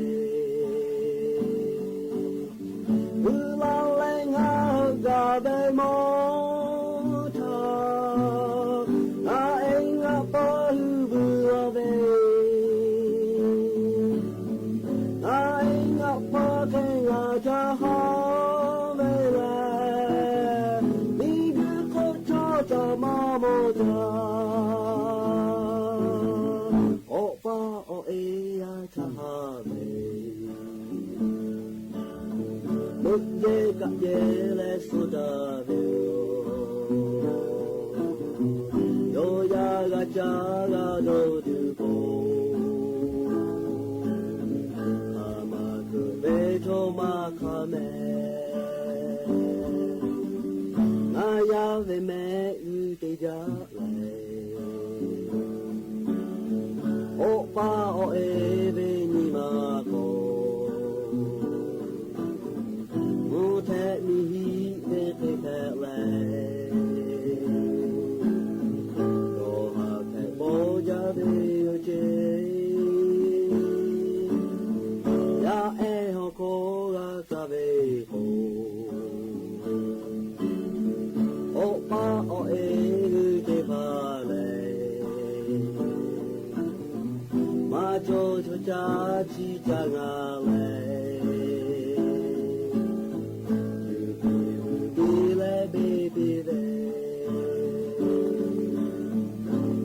vuiˬ la leh ngaˬ hui gaˬ ve mawˇ htaˇ, ngaˬ e ngaˬ pa hui vuiˬ la ve, ngaˬ e ngaˬ pa hk'e ngaˬ ca haˉ ve lehˬ, miˬguiˬ hk'oˆ cawˇ caꞈ maˇ mawˬ caˇ. Awˬ pa awˬ e yaˇ htaꞈ haꞈ ve, meuꞈ jehˇ kaꞈ jehˇ leh suh taˍ ve yoˬ. Yawˇ yaˇ g'a caˇ g'a dawˬ tuˬ k'o, hk'aˬ ma hkeuꞈ ve chaw maˇ hk'a mehˍ. Ngaˬ yaˇ ve mehˆ g'uˇ teˇ jaˇ lehˬ, awˬ pa awˬ e ve nyi ma k'o, mvuhˇ htehꞈ miˬ hiˆ ve hk'e hpehꞈ leh, yawˇ haꞈ hpehꞈ bawˇ jaˇ ve yoˬ ceˇ. Yaˇ ehˉ hawˇ hkawˇ g'a kaˇ ve k'o, awˬ pa awˬ e hui teˇ hpaˍ lehˬ, maˇ cawˬ chaw caˇ chiˇ caˇ ngaˬ leh, yuˬ piˇ vuiˬ piˇ leh beˇ piˇ ve,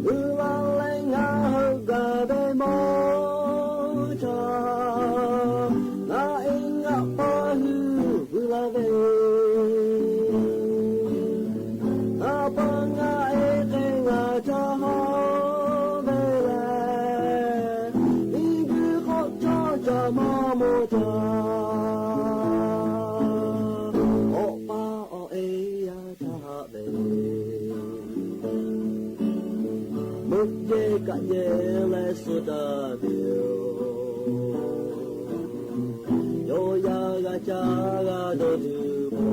vuiˬ la leh ngaˬ hui gaˬ ve mawˇ htaˇ, ngaˬ e ngaˬ pa hui vuiˬ la ve, ngaˬ pa ngaˬ e hk'e ngaˬ ca haˉ ve lehˬ, miˬguiˬ hk'oˆ cawˇ caꞈ maˇ mawˬ caˇ. Awˬ pa awˬ e yaˇ htaꞈ haꞈ ve, meuꞈ jehˇ kaꞈ jehˇ leh suh taˍ ve yoˬ. Yawˇ yaˇ g'a caˇ g'a dawˬ tuˬ k'o,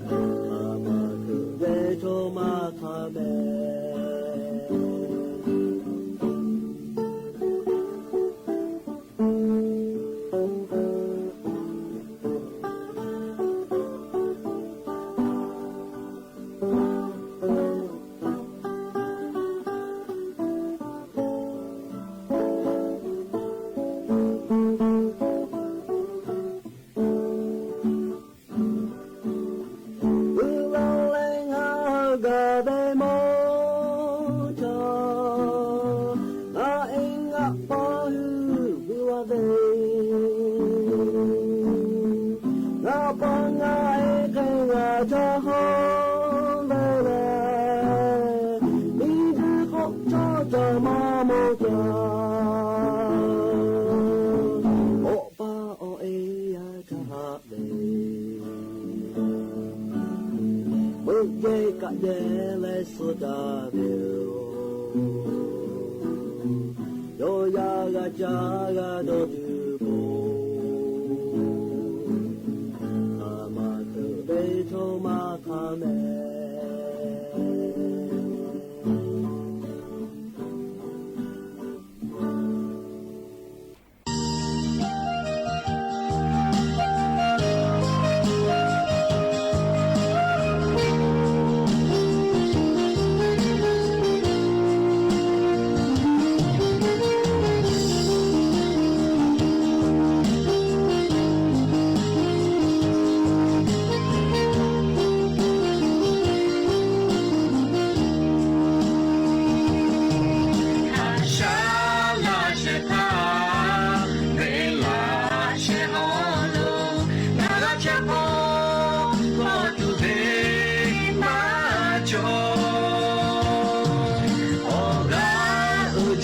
hk'aˬ ma hkeuꞈ ve chaw maˇ hk'a mehˍ. Vuiˬ la leh ngaˬ hui gaˬ ve mawˇ htaˇ, ngaˬ e ngaˬ pa hui vuiˬ la ve, ngaˬ pa ngaˬ e hk'e ngaˬ ca haˉ ve lehˬ, miˬguiˬ hk'oˆ cawˇ caꞈ maˇ mawˬ caˇ. Awˬ pa awˬ e yaˇ htaꞈ haꞈ ve, meuꞈ jehˇ kaꞈ jehˇ leh suh taˍ ve yoˬ. Yawˇ yaˇ g'a caˇ g'a dawˬ tuˬ k'o, hk'aˬ ma hkeuꞈ ve chaw maˇ hk'a mehˍ.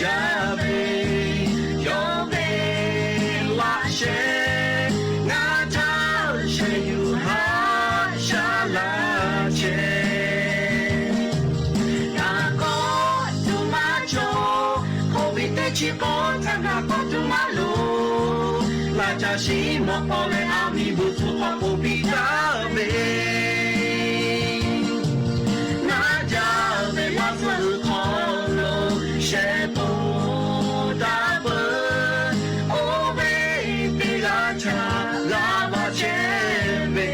Yaˇ ve yawˇ ve laꞈ sheh ngaˬ htaꞈ shehˍ yuˬ haꞈ shaˉ laˇ chehˇ. Ngaˬ k'awꞈ tuˬ maˇ cawˬ, hk'oˆ ve teˇ chi k'awˇ htaꞈ ngaˬ k'awꞈ tuˬ maˇ loˍ. Laꞈ caˬ shiˉ mawˬ k'aw leh, aˬ miˍ beuꞈ hpu k'awꞈ k'oˍ piˇ taˍ ve, ngaˬ jaˇ ve laˇ suhˍ hk'aw lo shehˍ poˬ taˍ peuˬ. Oˇ ve teˇ g'aˇ htaꞈ g'a baˬ chehˇ ve,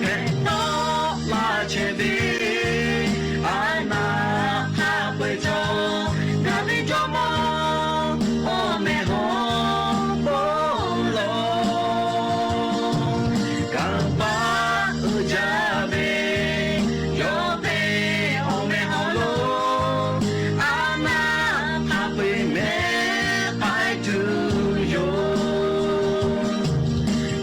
hpehꞈ tawˆ laˇ chehˇ ve, a naˍ hk'a peu-eˬ cawˬ, ngaˬ ve Jawˇmawˇ awˬ meh hawˉ pawˆ lawˬ. Kanˇ paˆ uiˍ jaˇ ve yawˇ ve awˬ meh hawˉ lo, a naˍ hk'a peu-eˬ meh k'ai tuˬ yoˬ.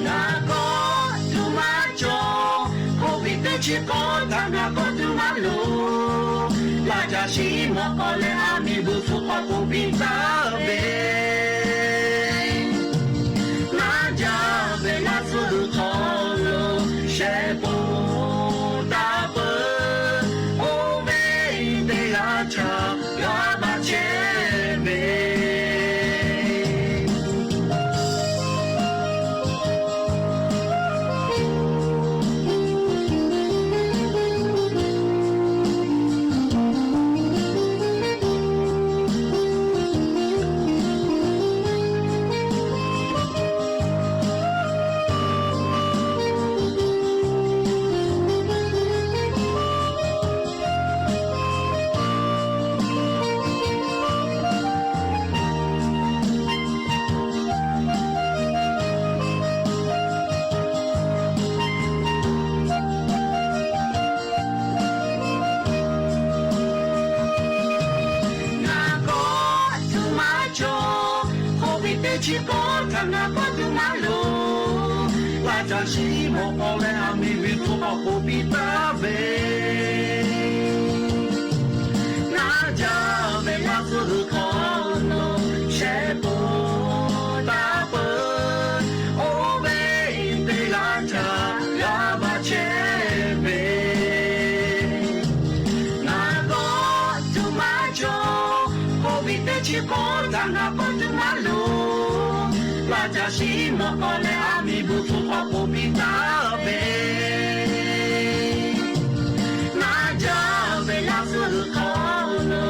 Ngaˬ k'awꞈ tuˬ maˇ cawˬ, hk'oˆ ve teˇ chi k'awˇ htaꞈ ngaˬ k'awꞈ tuˬ maˇ loˍ. Laꞈ caˬ shiˉ mawˬ k'aw leh, aˬ miˍ beuꞈ hpu k'awꞈ k'oˍ piˇ taˍ ve, ngaˬ jaˇ ve laˇ suhˍ hk'aw lo shehˍ poˬ taˍ peuˬ. Oˇ ve teˇ g'aˇ htaꞈ g'a baˬ chehˇ ve, ngaˬ k'awꞈ tuˬ maˇ cawˬ, hk'oˆ ve teˇ chi k'awˇ htaꞈ ngaˬ k'awꞈ tuˬ maˇ loˍ. Laꞈ caˬ shiˉ mawˬ k'aw leh, aˬ miˍ ve hpu k'awꞈ k'oˍ piˇ taˍ ve, ngaˬ jaˇ ve laˇ suhˍ hk'aw lo shehˍ poˬ taˍ peuˬ. Oˇ ve teˇ g'aˇ htaꞈ g'a baˬ chehˇ ve, ngaˬ k'awꞈ tuˬ maˇ cawˬ, hk'oˆ ve teˇ chi k'awˇ htaꞈ ngaˬ k'awꞈ tuˬ maˇ loˍ. Laꞈ caˬ shiˉ mawˬ k'aw leh, aˬ miˍ beuꞈ hpu k'awꞈ k'oˍ piˇ taˍ ve, ngaˬ jaˇ ve laˇ suhˍ hk'aw lo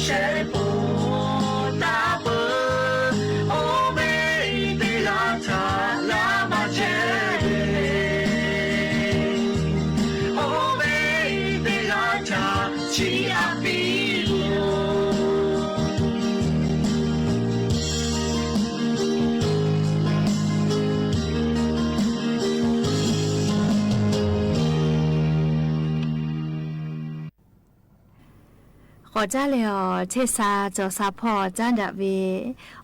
shehˍ poˬ taˍ peuˬ. Oˇ ve teˇ g'aˇ htaꞈ g'a baˬ chehˇ ve, oˇ ve teˇ g'aˇ htaꞈ chiˇ aꞈ piˇ loˬ. K'awꞈ caˉ leh, awˬ chehˇ sha cawˬ sha hpawˇ caˉ daꞈ ve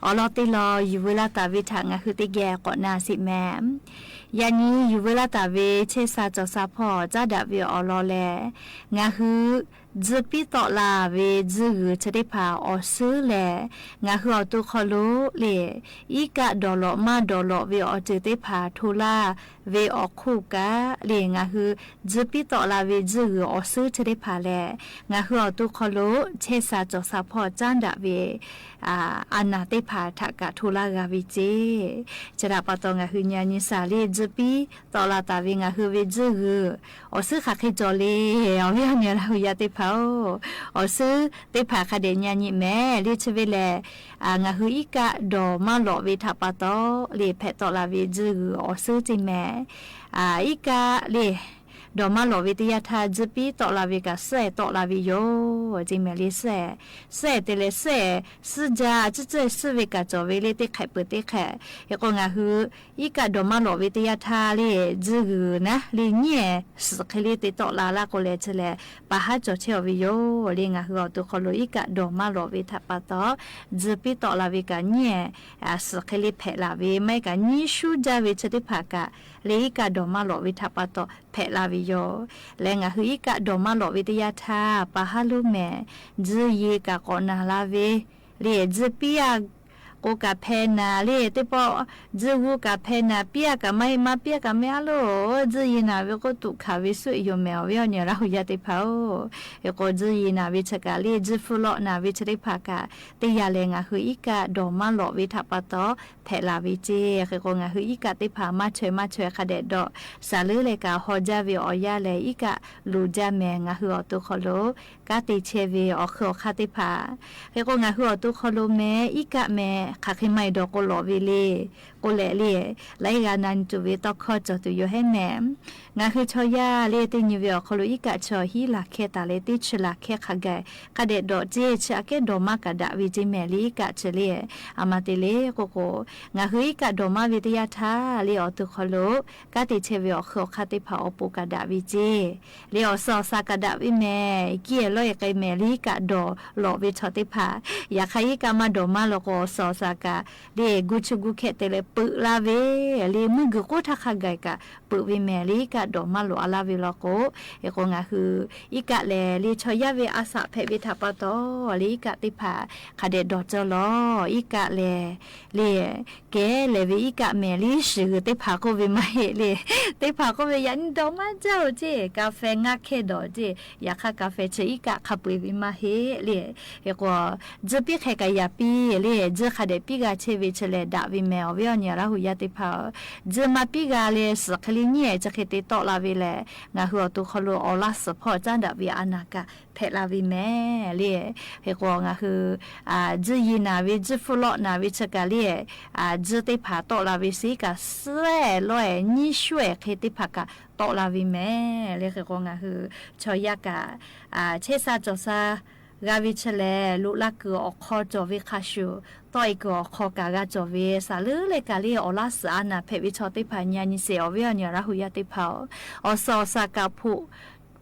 awˬ lawn teˇ lawn yuˬ veu laˇ taˍ ve htaꞈ ngaˬ hui teˇ geh k'awꞈ na sheˍ mehˍ. Yaꞈ nyi yuˬ veu laˇ taˍ ve chehˇ sha cawˬ sha hpawˇ caˉ daꞈ ve awˬ lawn lehˬ, ngaˬ hui tzuhˇ piˇ tawˆ la ve tzuhˇ g'uiˬ chi teˇ hpaˍ awˬ suhˉ lehˬ, ngaˬ hui awˬ to hk'aw lo le, iˉ kaˆ dawˬ lawꞈ maˇ dawˬ lawꞈ ve awˬ ceuˬ teˇ hpaˍ hto laˇ ve awˬ hk'oˆ kaꞈ le, ngaˬ hui tzuhˇ piˇ tawˆ la ve tzuhˇ g'uiˬ awˬ suhˉ chi teˇ hpaˍ lehˬ, ngaˬ hui awˬ to hk'aw lo chehˇ sha cawˬ sha hpawˇ caˉ daꞈ ve a naˍ teˇ hpaˍ htaꞈ kaꞈ hto laˇ g'a ve ceˇ. Chi htaꞈ pa taw, ngaˬ hui nyi a nyi shaˍ le tzuhˇ piˇ tawˆ la taˍ ve ngaˬ hui ve tzuhˇ g'uiˬ awˬ suhˉ hk'aˬ hk'e cawˬ le. Awˬ viˉ awˬ nyi Laˇ huˍ yaˇ teˇ hpaˍ-oˬ, awˬ suhˉ teˇ hpaˍ hk'a dehꞈ nyi a nyi mehˍ le. Chi ve lehˬ, ngaˬ hui iˉ kaˆ dawˬ maˇ lawꞈ ve htaꞈ pa taw le hpehꞈ tawˆ la ve tzuhˇ g'uiˬ awˬ suhˉ ceˇ mehˍ. Iˉ kaˆ le dawˬ maˇ lawꞈ ve teˇ yanˇ htaˇ, tzuhˇ piˇ tawˆ la ve kaꞈ suhˉ-ehˍ tawˆ la ve yoˬ ceˇ mehˍ le. Suhˉ-ehˍ, suhˉ-ehˍ te leh suhˉ-ehˍ suhˉ jaˇ, tcuhˉ tcuhˉ suhˉ ve kaꞈ cawˬ ve le teˇ hk'ehꞈ peuˬ teˇ hk'ehꞈ. Hk'e k'o, ngaˬ hui iˉ kaˆ dawˬ maˇ lawꞈ ve teˇ yanˇ htaˇ le, tzuhˇ g'uiˬ naˉ le nyiˉ-ehˍ suhˍ hk'e le te tawˆ la laˇ k'o leh, chi lehˬ pa haˉ cawˬ chehˇ-aw ve yoˬ le. Ngaˬ hui awˬ to hk'aw lo iˉ kaˆ dawˬ maˇ lawꞈ ve htaꞈ pa taw, tzuhˇ piˇ tawˆ la ve kaꞈ nyiˉ-ehˍ suhˍ hk'e le hpehꞈ la ve maˇ heˆ kaꞈ, nyiˉ shuˉ jaˇ ve chi teˇ hpaˍ kaꞈ le iˉ kaˆ dawˬ maˇ lawꞈ ve htaꞈ pa taw hpehꞈ la ve yoˬ. Leh ngaˬ hui iˉ kaˆ dawˬ maˇ lawꞈ ve teˇ yanˇ htaˇ, pa haˉ lonˉ mehˍ, tzuhˇ ye kaꞈ k'awꞈ naˬ la ve le, tzuhˇ piˇ a k'o kaꞈ hpeh naˬ le, teˇ pawˆ tzuhˇ g'uˇ kaꞈ hpeh naˬ, piˇ a kaꞈ maˇ heˆ, maˇ piˇ a kaꞈ maˇ heˆ a loˬ, tzuhˇ ye naˬ ve k'oˆ tuꞈ hkanˍ ve suhˆ yoˬ mehˍ awˬ viˉ awˬ nyi Laˇ huˍ yaˇ teˇ hpaˍ-oˬ. Hk'e k'o, tzuhˇ ye naˬ ve chi kaꞈ le, tzuhˇ hpfuhˇ lawˆ naˬ ve chi teˇ hpaˍ kaꞈ teˇ yanˇ lehˬ, ngaˬ hui iˉ kaˆ dawˬ maˇ lawꞈ ve htaꞈ pa taw hpehꞈ la ve ceˇ. Hk'e k'o, ngaˬ hui iˉ kaˆ teˇ hpaˍ maˇ chaweh maˇ chaweh hk'a dehꞈ dawˬ, shaˍ leuˉ leh kaꞈ haw jaˇ ve awˬ yanˇ lehˬ, iˉ kaˆ loˍ jaˇ mehˍ. Ngaˬ hui awˬ to hk'aw lo kanˉ te chehˇ ve awˬ hk'eun awˬ hk'aˇ teˇ hpaˍ, hk'e k'o, ngaˬ hui awˬ to hk'aw lo mehˍ, iˉ kaˆ mehˍ hk'aˬ hk'e maˇ heˆ dawˬ k'o lawꞈ ve le k'oˆ leh le, laiˉ g'a na nyi tuˬ ve tawˇ hkawˇ cawˬ tuˬ yoˬ heˉ mehˍ. Ngaˬ hui chaw yaˇ le teˇ nyi ve awˬ hk'aw lo iˉ kaˆ chi awˬ hiˉ laˬ hkehˇ taˍ leh, teˇ chi laˬ hkehˇ hk'a gaˬ hk'a dehꞈ dawˬ ceˇ. Chi aꞈ kehˉ dawˬ maˇ kaꞈ daꞈ ve ceˇ mehˍ le, iˉ kaˆ chi le. A ma te le k'oˆ k'o, ngaˬ hui iˉ kaˆ dawˬ maˇ ve teˇ yanˇ htaˇ le, awˬ to hk'aw lo kanˉ te chehˇ ve awˬ hk'eun awˬ hk'aˇ teˇ hpaˍ awˬ pon kaꞈ daꞈ ve ceˇ. Le awˬ suhˍ awˬ shaˍ kaꞈ daꞈ ve mehˍ. Kiˇ ehˍ lawˇ ehˍ k'ai mehˍ le, iˉ kaˆ dawˬ lawꞈ ve chaw teˇ hpaˍ. Yaꞈ hk'aˇ, iˉ kaˆ maˇ dawˬ maˇ law k'o, awˬ suhˍ awˬ shaˍ kaꞈ le, gu chi gu hkehˇ te leh peuꞈ laˇ ve le, mvuhˇ guiˬ k'oˆ htaˇ hk'a gaˬ kaꞈ peuꞈ ve mehˍ le, iˉ kaˆ dawˬ maˇ lawꞈ a laˇ ve law k'o. Hk'e k'o, ngaˬ hui iˉ kaˆ lehˬ le, chaw yaˇ ve a shaꞈ hpehꞈ ve htaꞈ pa taw le, iˉ kaˆ teˇ hpaˍ hk'a dehꞈ dawˬ cawˇ lawˬ. Iˉ kaˆ lehˬ le, kehˉ lehˬ ve iˉ kaˆ mehˍ le, shiˍ g'uiˬ teˇ hpaˍ k'oˆ ve maˇ heˆ le. Teˇ hpaˍ k'oˆ ve, yaꞈ nyi dawˬ maˇ jaˇ-oˬ ceˇ, ka feh ngaˇ hkehˇ dawˬ ceˇ. Yaꞈ hk'aˇ, ka feh chi iˉ kaˆ hk'a peu-eˬ ve maˇ heˆ le. Hk'e k'o, tzuhˇ piˇ hk'e kaꞈ yaꞈ piˇ le, tzuhˇ hk'a dehꞈ piˇ g'a chehˇ ve chi lehˬ daꞈ ve mehˍ awˬ viˉ awˬ nyi Laˇ huˍ yaˇ teˇ hpaˍ-oˬ. Tzuhˇ maˇ piˇ g'a leh suhˍ hk'e le nyiˉ ehˍ chi hk'e te tawˆ la ve lehˬ, ngaˬ hui awˬ to hk'aw lo awˬ laˇ suhˍ hpawˇ caˉ daꞈ ve a naˍ kaꞈ hpehꞈ la ve mehˍ le. Hk'e k'o, ngaˬ hui tzuhˇ ye naˬ ve, tzuhˇ hpfuhˇ lawˆ naˬ ve chi kaꞈ le, tzuhˇ teˇ hpaˍ tawˆ la ve sheˉ kaꞈ suhˉ ehˍ lawˇ ehˍ nyiˇ shuˉ ehˍ hk'e teˇ hpaˍ kaꞈ tawˆ la ve mehˍ le. Hk'e k'o, ngaˬ hui chaw yaˇ kaꞈ chehˇ sha cawˬ sha g'a ve chi lehˬ, loꞈ la kuiˬ awˬ hk'aw cawˬ ve hk'a shuˍ, tawˆ e kuiˬ awˬ hk'aw kaꞈ g'a cawˬ ve, shaˍ leuˉ leh kaꞈ le awˬ laˇ suhˍ a naˍ hpehꞈ ve chaw teˇ hpaˍ nyi a nyi sheˍ awˬ viˉ awˬ nyi Laˇ huˍ yaˇ teˇ hpaˍ-oˬ. Awˬ suhˍ awˬ shaˍ kaꞈ hpoꞈ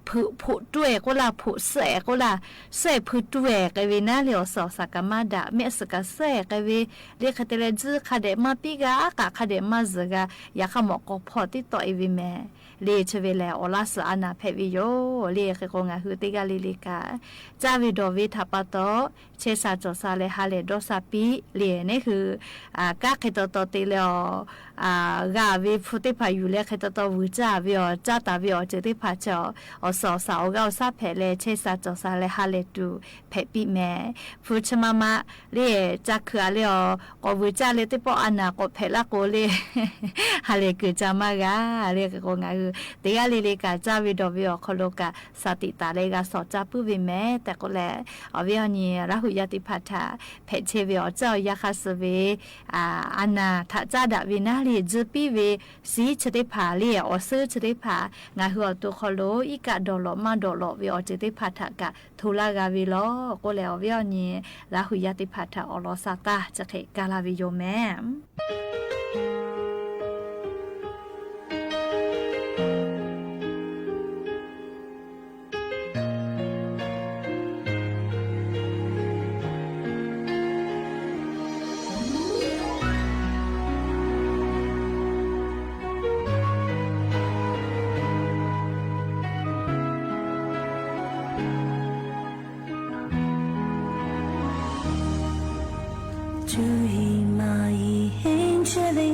hpoꞈ hpoꞈ tuˉ ehˍ k'oˆ laˇ, hpoꞈ suhˉ ehˍ k'oˆ laˇ, suhˉ ehˍ hpui tuˉ ehˍ k'ai ve naˉ le awˬ suhˍ awˬ shaˍ kaꞈ maˇ daꞈ, mehˆ suhˍ kaꞈ suhˉ ehˍ k'ai ve le. Hk'e te leh tzuhˇ hk'a dehꞈ maˇ piˇ g'a, aˉ k'aꞈ hk'a dehꞈ maˇ zuhˬ g'a, yaꞈ hk'aˇ mawꞈ k'aw hpawˇ tiˉ tawˆ e ve mehˍ le. Chi ve lehˬ, awˬ laˇ suhˍ a naˍ hpehꞈ ve yoˬ le. Hk'e k'o, ngaˬ hui teˇ g'aˇ le le kaꞈ caˇ ve dawˬ ve htaꞈ pa taw chehˇ sha cawˬ sha leh ha lehˬ dawˇ sha piˇ le. Neˉ hui kanˉ hk'e taw taw te leh awˬ g'a ve hpu teˇ hpaˍ yuˬ leh hk'e taw taw vuiˬ caˇ ve awˬ, caˇ taˍ ve awˬ ceuˬ teˇ hpaˍ chi awˬ suhˍ awˬ shaˍ awˬ g'aˇ awˬ shaˉ hpehꞈ leh chehˇ sha cawˬ sha leh ha lehˬ tuˬ hpehꞈ piˇ mehˍ. Hpu chi ma ma le, caˇ hkui a le awˬ k'awꞈ vuiˬ caˇ leh teˇ pawˆ a naˍ k'awꞈ hpehꞈ laˇ k'o le, ha lehˬ kuiˬ caˇ maˇ g'a le. Hk'e k'o, ngaˬ hui teˇ g'aˇ le le kaꞈ caˇ ve dawˬ ve awˬ hk'aw lo kaꞈ shaˍ tiꞈ taˍ leh g'a shawˍ caˇ puiˉ ve mehˍ tehꞈ k'oˆ leh, awˬ viˉ awˬ nyi Laˇ huˍ yaˇ teˇ hpaˍ htaꞈ hpehꞈ chehˇ ve awˬ caˇ awˬ yanˇ hk'a suh ve a naˍ htaꞈ caˇ daꞈ ve naˉ le, tzuhˇ piˇ ve shiˉ chi teˇ hpaˍ le, awˬ suhˉ chi teˇ hpaˍ ngaˬ hui awˬ to hk'aw lo iˉ kaˆ dawˬ lawꞈ maˇ dawˬ lawꞈ ve awˬ ceuˬ teˇ hpaˍ htaꞈ kaꞈ hto laˇ g'a ve lawˬ k'oˆ leh, awˬ viˉ awˬ nyi Laˇ huˍ yaˇ teˇ hpaˍ htaꞈ awˬ lawn sha taˇ chi hk'e ka la ve yoˬ mehˍ. Cuˇ yiˍ maˍ yiˍ henˇ chehˇ ve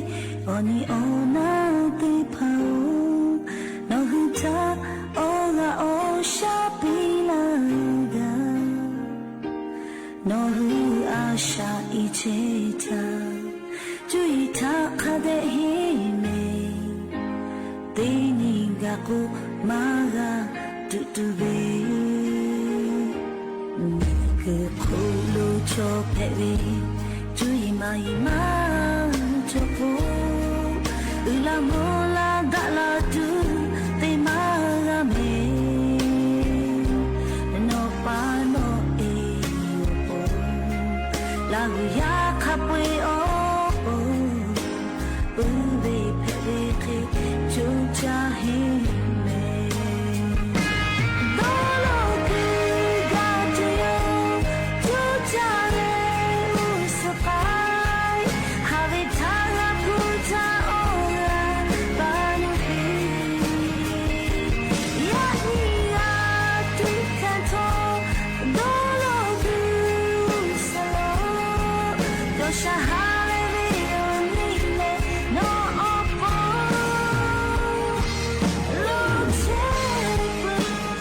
awˬ nyi awˬ naˉ teˇ hpaˍ-oˬ, nawˬ hui htaꞈ awˬ g'aˇ awˬ shaˉ piˇ laˇ gaˇ. Nawˬ hui a shaꞈ i chehˇ htaˇ, cuˇ yiˍ htaꞈ hk'a dehꞈ henˇ mehˍ. Teˇ nyi gaˬ k'o maˇ g'a tuꞈ tuˬ ve, miˬ guiˬ hk'oˆ lo chaw hpehꞈ ve, cuˇ yiˍ maˍ yiˍ maˇ cawˬ k'o, uiˍ la mvuh la daꞈ la tuˬ te maˇ g'a mehˍ. Nawˬ pa nawˬ e awˬ pon Laˇ huˍ yaˇ hk'a peu-eˬ awˬ pon, puiˉ ve hpehꞈ ve hk'e coˇ caˇ henˇ mehˍ. Dawˇ law kuiˬ gaˬ tuˬ yoˬ, coˇ caˇ leh uˉ suhˍ k'ai, haˍ ve htaˇ g'a hpu htaˇ awˬ g'aˇ pa nu Sha ha leh ve awˬ nyi leh nawˬ awˬ pon lo chehˇ peuˬ.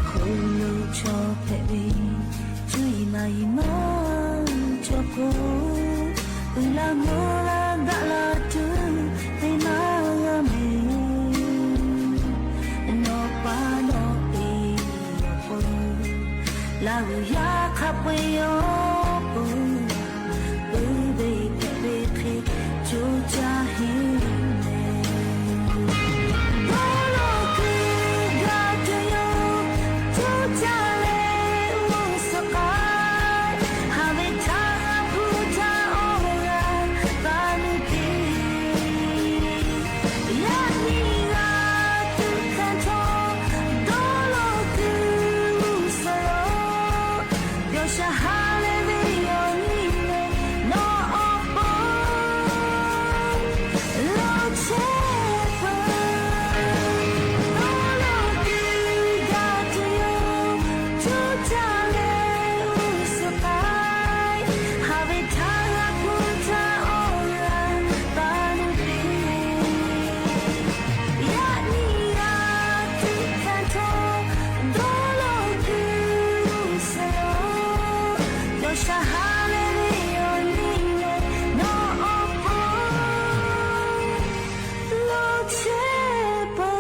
Hk'aw lo chaw hpehꞈ ve cuˇ yiˍ naˍ yiˍ maˇ cawˬ k'o, uiˍ la mvuh la daꞈ la tuˬ te maˇ g'a mehˍ. Nawˬ pa nawˬ te awˬ pon, Laˇ huˍ yaˇ hk'a peu-eˬ awˬ pon, peuˬ ve hpehꞈ ve hk'e coˇ caˇ heˆ mehˍ. Dawˇ law kuiˬ gaˬ tuˬ yoˬ, coˇ caˇ leh g'uˇ suhˍ k'ai, haˍ ve htaˇ hpu htaˇ awˬ g'aˇ va nuˇ te. Yaꞈ nyi g'a tuꞈ hkanˍ htawˇ, dawˇ law kuiˬ g'uˇ suhˍ lo, yawˇ sha ha leh ve awˬ nyi leh nawˬ awˬ pon lo chehˇ peuˬ. Dawˇ law kuiˬ gaˬ tuˬ yoˬ, coˇ caˇ leh g'uˇ suhˍ k'ai, haˍ ve htaˇ g'a hpu htaˇ awˬ g'aˇ va nuˇ te. Yaꞈ nyi g'a tuꞈ hkanˍ htawˇ, dawˇ law kuiˬ g'uˇ suhˍ lo, yawˇ sha ha leh ve awˬ nyi leh nawˬ awˬ pon lo chehˇ peuˬ.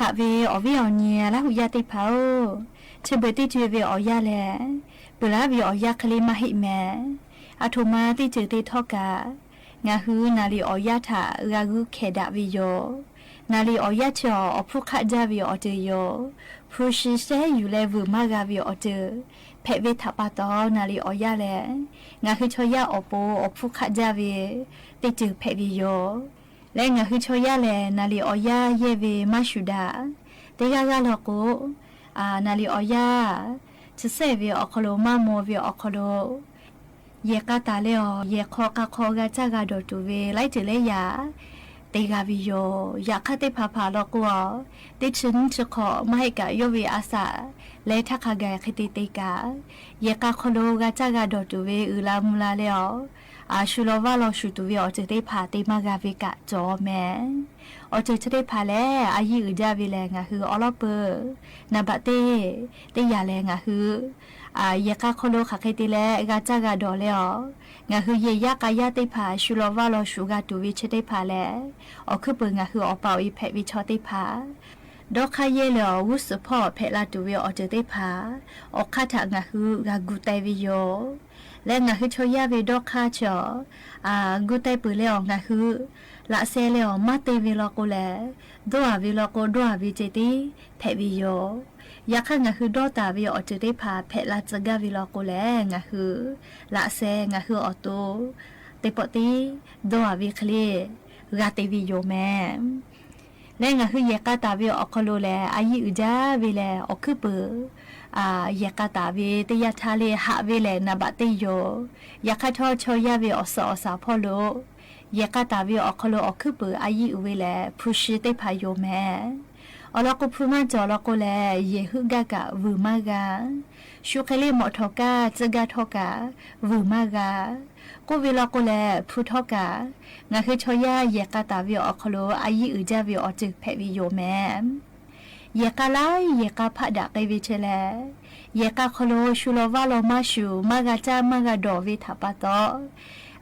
Haꞈ ve awˬ viˉ awˬ nyi Laˇ huˍ yaˇ teˇ hpaˍ-oˬ, chi beuꞈ teˇ ceuˬ ve awˬ yanˇ lehˬ, peuˬ laˇ ve awˬ yanˇ hk'e le maˇ heˆ mehˍ. Aˬ htoꞈ ma teˇ ceuˬ te htawˇ kaꞈ, ngaˬ hui naˍ riˍ awˬ yanˇ htaꞈ g'a g'uˇ hkehˍ daꞈ ve yoˬ. Naˍ riˍ awˬ yanˇ chi awˬ hpfuhˇ hk'aˆ jaˇ ve awˬ ceuˬ yoˬ. Hpu shi shehˉ yuˬ leh vuiˬ maˇ g'a ve awˬ ceuˬ hpehꞈ ve htaꞈ pa taw, naˍ riˍ awˬ yanˇ lehˬ, ngaˬ hui chaw yaˇ awˬ pon awˬ hpfuhˇ hk'aˆ jaˇ ve teˇ ceuˬ hpehꞈ ve yoˬ. Leh ngaˬ hui chaw yaˇ lehˬ, naˍ riˍ awˬ yanˇ yehˇ ve maˇ shuˍ daꞈ. Teˇ g'aˇ g'aˇ law k'o, naˍ riˍ awˬ yanˇ chi sehˉ ve awˬ hk'aw lo maˇ maw ve awˬ hk'aw lo, yehˬ k'a taˍ leh awˬ yehˬ hk'aw k'a hk'aw g'a caˇ g'a dawˬ tuˬ ve laiˉ ceuˬ laiˉ yaꞈ te g'a ve yoˬ. Yaꞈ hk'aˇ teˇ hpaˍ hpaˍ law k'o, teˇ chi nyiˇ chi hk'awꞈ maˇ heˆ kaꞈ, yawˇ ve a shaꞈ leh htaˇ hk'a gaˬ hk'e te te kaꞈ, yehˬ k'a hk'aw lo g'a caˇ g'a dawˬ tuˬ ve uiˍ la mvuh la leh awˬ, shu law vaˇ law shuˍ tuˬ ve awˬ ceuˬ teˇ hpaˍ te maˇ g'a ve kaꞈ cawˬ mehˍ. Awˬ ceuˬ chi teˇ hpaˍ lehˬ, a yiˇ uiˍ jaˇ ve lehˬ, ngaˬ hui awˉ lawˉ peuˬ naˍ baꞈ teˇ, teˇ yanˇ lehˬ ngaˬ hui yehˬ k'a hk'aw lo hk'aˬ hk'e te leh g'a caˇ g'a dawˬ leh awˬ, ngaˬ hui yehˬ yaˇ k'a yaˇ teˇ hpaˍ shu law vaˇ law shuˍ g'a tuˬ ve chi teˇ hpaˍ lehˬ, awˬ hkuiˉ peuˬ ngaˬ hui awˬ pa awˬ e hpehꞈ ve chaw teˇ hpaˍ dawˇ hk'aˇ yehˇ leh awˬ g'uˇ suhˍ hpawˇ hpehꞈ la tuˬ ve awˬ ceuˬ teˇ hpaˍ awˬ hk'aˇ htaꞈ ngaˬ hui g'a gu teh ve yoˬ. Leh ngaˬ hui chaw yaˇ ve dawˇ hk'aˇ chi awˬ, gu teh peuˬ leh awˬ ngaˬ hui laꞈ sheh leh awˬ maˇ te ve law k'o lehˬ, dawˇ haˍ ve law k'o dawˇ haˍ ve ceh tiˉ hpehꞈ ve yoˬ. Yaꞈ hk'aˇ ngaˬ hui dawˇ taˍ ve awˬ ceuˬ teˇ hpaˍ hpehꞈ la tcuh gaˇ ve law k'o lehˬ, ngaˬ hui laꞈ sheh ngaˬ hui awˬ to teˇ pawˆ tiˉ dawˇ haˍ ve hk'e le g'a te ve yoˬ mehˍ. Leh ngaˬ hui yehˬ k'a taˍ ve awˬ hk'aw lo lehˬ, a yiˇ uiˍ jaˇ ve lehˬ awˬ hkuiˉ peuˬ yehˬ k'a taˍ ve teˇ yanˇ htaˇ le haꞈ ve lehˬ naˍ baꞈ teˇ yoˬ. Yaꞈ hk'aˇ htawˇ chaw yaˇ ve awˬ suhˍ awˬ shaˍ hpawˇ lo yehˬ k'a taˍ ve awˬ hk'aw lo awˬ hkuiˉ peuˬ a yiˇ uiˍ ve lehˬ hpu shi teˇ hpaˍ yoˬ mehˍ. Awˬ lawn k'o, hpu maˇ cawˬ law k'o lehˬ, yehˬ heuˆ gaˇ kaꞈ vuiˬ maˇ g'a. Shu hk'e le mawꞈ htawˍ kaˇ tcuhˆ gaˇ htawˇ kaꞈ vuiˬ maˇ g'a. K'oˆ ve law k'o lehˬ, hpu htawˇ kaꞈ ngaˬ hui chaw yaˇ yehˬ k'a taˍ ve awˬ hk'aw lo a yiˇ uiˍ jaˇ ve awˬ ceuˬ hpehꞈ ve yoˬ mehˍ. Yehˬ k'a laiˉ yehˬ k'a hpaˆ daꞈ k'ai ve chehˇ leh, yehˬ k'a hk'aw lo shu law vaˇ law maˇ shuˍ, maˇ g'a caˇ maˇ g'a dawˬ ve htaꞈ pa taw,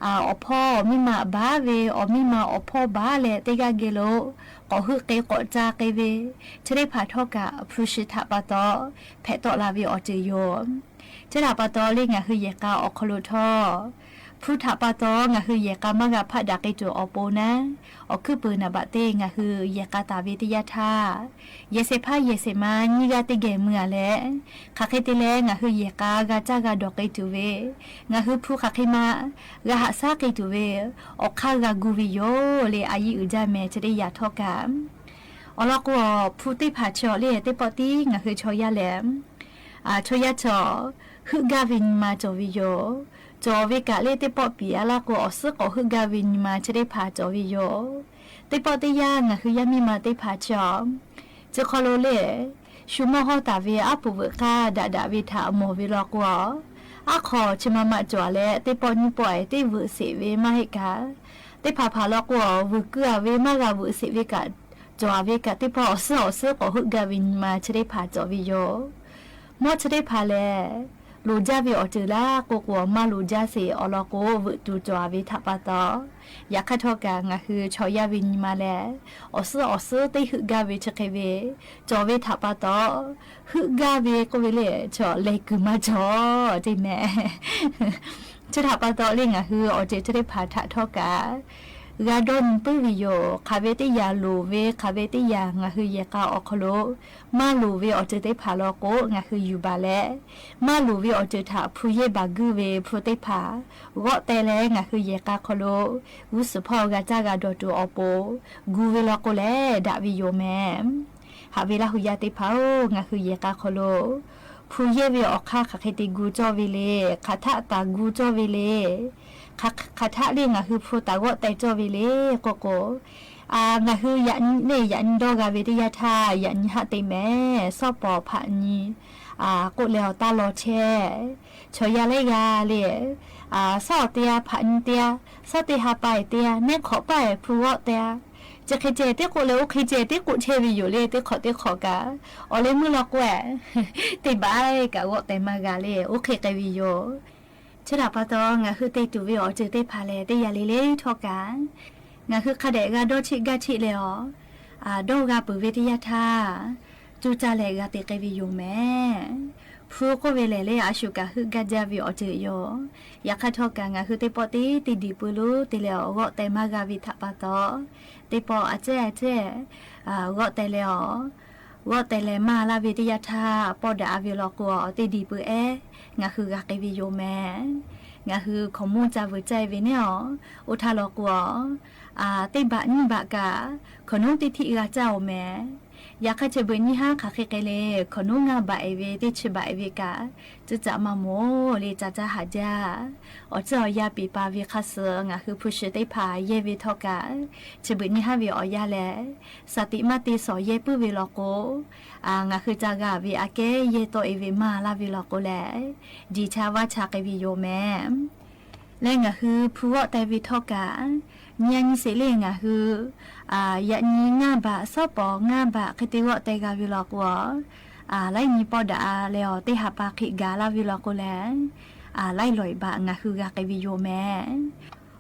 awˬ hpawˇ awˬ miˇ ma baˬ ve, awˬ miˇ ma awˬ hpawˇ baˬ leh teˇ g'aˇ geh lo k'awꞈ heuˆ k'ai k'awꞈ ca k'ai ve chi teˇ hpaˍ htawˇ kaꞈ hpu shi htaꞈ pa taw hpehꞈ tawˆ la ve awˬ ceuˬ yoˬ. Chi htaꞈ pa taw lehˬ, ngaˬ hui yehˬ k'a awˬ hk'aw lo htawˇ, hpu htaꞈ pa taw ngaˬ hui yehˬ k'a maˇ g'a hpaˆ daꞈ k'ai tuˬ awˬ pon naˉ, awˬ hkuiˉ puiˍ naˍ baꞈ teˇ ngaˬ hui yehˬ k'a taˍ ve teˇ yanˇ htaˇ, yehˬ shehˍ hpaˇ yehˬ shehˍ ma nyiˇ g'aˇ teˇ geh mui-a leh, hk'aˬ hk'e te leh ngaˬ hui yehˬ k'a g'a caˇ g'a dawˬ k'ai tuˬ ve, ngaˬ hui hpu hk'aˬ hk'e ma g'a haꞈ shaˉ k'ai tuˬ ve awˬ hk'aˇ g'a gu ve yoˬ le. A yiˇ uiˍ jaˇ meh chi teˇ yanˇ htawˇ kaꞈ, awˬ lawn k'o, hpu teˇ hpaˍ chi awˬ lehˬ teˇ pawˆ tiˉ ngaˬ hui chaw yaˇ lehˬ, chaw yaˇ chi heuˆ gaˇ ve nyi ma cawˬ ve yoˬ. Cawˬ ve kaꞈ lehˬ teˇ pawˆ piˍ a laˇ k'o, awˬ suhˉ k'awꞈ heuˆ gaˇ ve nyi ma chi teˇ hpaˍ cawˬ ve yoˬ. Teˇ pawˆ teˇ yanˇ ngaˬ hui yaˇ miˇ ma teˇ hpaˍ chi awˬ, chi hk'aw lo lehˬ, shu mawˇ hawˇ taˍ ve aˉ poꞈ veuꞈ k'aˇ daꞈ daꞈ ve htaꞈ mawˬ ve law k'o, aˉ hk'aw chi ma ma cawˬ leh teˇ pawˆ nyiˇ pawˆ-e teˇ veuꞈ sheˍ ve maˇ heˆ kaꞈ, teˇ hpaˍ hpaˍ law k'o, vuiˬ kuiˬ-a ve maˇ g'a veuꞈ sheˍ ve kaꞈ, cawˬ-a ve kaꞈ teˇ pawˆ awˬ suhˉ awˬ suhˉ k'awꞈ heuˆ gaˇ ve nyi ma chi teˇ hpaˍ cawˬ ve yoˬ. Mawˇ chi teˇ hpaˍ lehˬ, loˍ jaˇ ve awˬ ceuˬ laˇ k'o k'o maˇ loˍ jaˇ sheˍ. Awˬ lawn k'o, veuꞈ tuˬ cawˬ-a ve htaꞈ pa taw, yaꞈ hk'aˇ htawˇ kaꞈ ngaˬ hui chaw yaˇ ve nyi ma lehˬ, awˬ suhˉ awˬ suhˉ teˇ heuˆ gaˇ ve chi hk'e ve cawˬ ve htaꞈ pa taw, heuˆ gaˇ ve k'oˆ ve lehˬ, chaw leh kuiˬ maˇ cawˬ te meh. Chi htaꞈ pa taw lehˬ, ngaˬ hui awˬ ceuˬ chi teˇ hpaˍ htaꞈ htawˇ kaꞈ g'a dawˇ nyi puiˉ ve yoˬ. Hk'aˬ ve teˇ yanˇ loˍ ve, hk'aˬ ve teˇ yanˇ ngaˬ hui yehˬ k'a awˬ hk'aw lo maˇ loˍ ve awˬ ceuˬ teˇ hpaˍ law k'o, ngaˬ hui yuˬ baˬ leh, maˇ loˍ ve awˬ ceuˬ htaꞈ hpu yehˇ baˬ guiˇ ve hpu teˇ hpaˍ g'awˆ teh leh, ngaˬ hui yehˬ k'a hk'aw lo g'uˇ suhˍ hpawˇ g'a caˇ g'a dawˬ tuˬ awˬ pon gu ve law k'o lehˬ, daꞈ ve yoˬ meh. Haꞈ ve Laˇ hu yaˇ teˇ hpaˍ-oˬ, ngaˬ hui yehˬ k'a hk'aw lo hpu yehˇ ve awˬ hk'aˇ hk'aˬ hk'e te gu cawˇ ve le, hk'aˬ htaˆ taˍ gu cawˇ ve le, hk'aˬ htaˆ lehˬ ngaˬ hui hpu taˍ g'awˆ teh cawˇ ve le k'oˆ k'o, ngaˬ hui yaꞈ nyi lehˬ yaꞈ nyi dawˇ g'a ve teˇ yanˇ htaˇ, yaꞈ nyi haˆ te meh, sawˉ pawˍ hpaꞈ nyi k'oˆ leh awˬ taˇ law chehˇ. Chaw yaˇ lehˬ g'a le, sawˉ awˬ te-a, hpaꞈ nyi te-a, sawˉ teˇ ha pa-e te-a, neˉ hk'awꞈ paˇ-e hpu g'awˆ teh-a. Chi hk'e ceh teˇ k'oˆ leh oˇ hk'e ceh teˇ k'oˆ chehˇ ve yoˬ le. Teˇ hk'awꞈ teˇ hk'awꞈ kaꞈ, awˬ leh meuˇ law k'o-e, teˇ baˬ-e kaꞈ g'awˆ teh maˇ g'a le, oˇ hk'e k'ai ve yoˬ. Chi htaꞈ pa taw, ngaˬ hui te tuˬ ve awˬ ceuˬ teˇ hpaˍ lehˬ, teˇ yanˇ le le htawˇ kaꞈ, ngaˬ hui hk'a dehꞈ g'a dawˇ cheˆ gaˇ cheˆ leh awˬ, dawˇ g'a peuˬ ve teˇ yanˇ htaˇ, coˇ caˇ leh g'a te k'ai ve yoˬ meh. Hpu k'oˆ ve lehˬ le, a shu kaꞈ heuˆ gaˇ jaˇ ve awˬ ceuˬ yoˬ. Yaꞈ hk'aˇ htawˇ kaꞈ, ngaˬ hui teˇ pawˆ teˇ teˇ diˬ pui lo te leh awˬ g'awˆ teh maˇ g'a ve htaꞈ pa taw, teˇ pawˆ a cehˇ a cehˇ g'awˆ teh leh awˬ, g'awˆ teh leh maˇ laˇ ve teˇ yanˇ htaˇ, pawˇ daꞈ-a ve law k'o, teˇ diˬ pui ehˉ ngaˬ hui g'a k'ai ve yoˬ meh. Ngaˬ hui hkaoˍmonˇ ca vuiˬ caˇ-e ve naˉ awˬ, oˇ htaˇ law k'o, teˇ baꞈ nyiˇ baꞈ kaꞈ hkaoˍmonˇ teˇ htiˆ g'a caˇ-oˬ meh. Yaꞈ hk'aˇ chi beuꞈ nyiˇ haˉ hk'aˬ hk'e k'ai le, hkaoˍmonˇ ngaˇ baꞈ-e ve teˇ chi baꞈ-e ve kaꞈ, tcuhˉ caꞈ maˇ moˍ le, ca caˇ haˍ jaˇ. Awˬ tcuhˉ awˬ yanˇ piˍ pa ve hk'a suh ngaˬ hui hpu shi teˇ hpaˍ yehˇ ve htawˇ kaꞈ, chi beuꞈ nyiˇ haˉ ve awˬ yanˇ lehˬ, shaˍ tiꞈ maˇ te shawˍ yehˇ puiˉ ve law k'o, ngaˬ hui ca g'a ve aꞈ kehˉ yehˇ tawˆ-e ve maˇ laˇ ve law k'o lehˬ, diˬ cha vaˇ cha k'ai ve yoˬ meh. Leh ngaˬ hui hpu g'awˆ teh ve htawˇ kaꞈ, nyi a nyi sheˍ le ngaˬ hui yaꞈ nyi ngaˇ baꞈ, sawˉ pawˍ ngaˇ baꞈ hk'e te g'awˆ teh g'a ve law k'o, laiˉ nyi pawˇ daꞈ leh awˬ teˇ ha pa hk'e gaˬ laˇ ve law k'o lehˬ, laiˉ lawˬ-e baꞈ ngaˬ hui g'a k'ai ve yoˬ meh.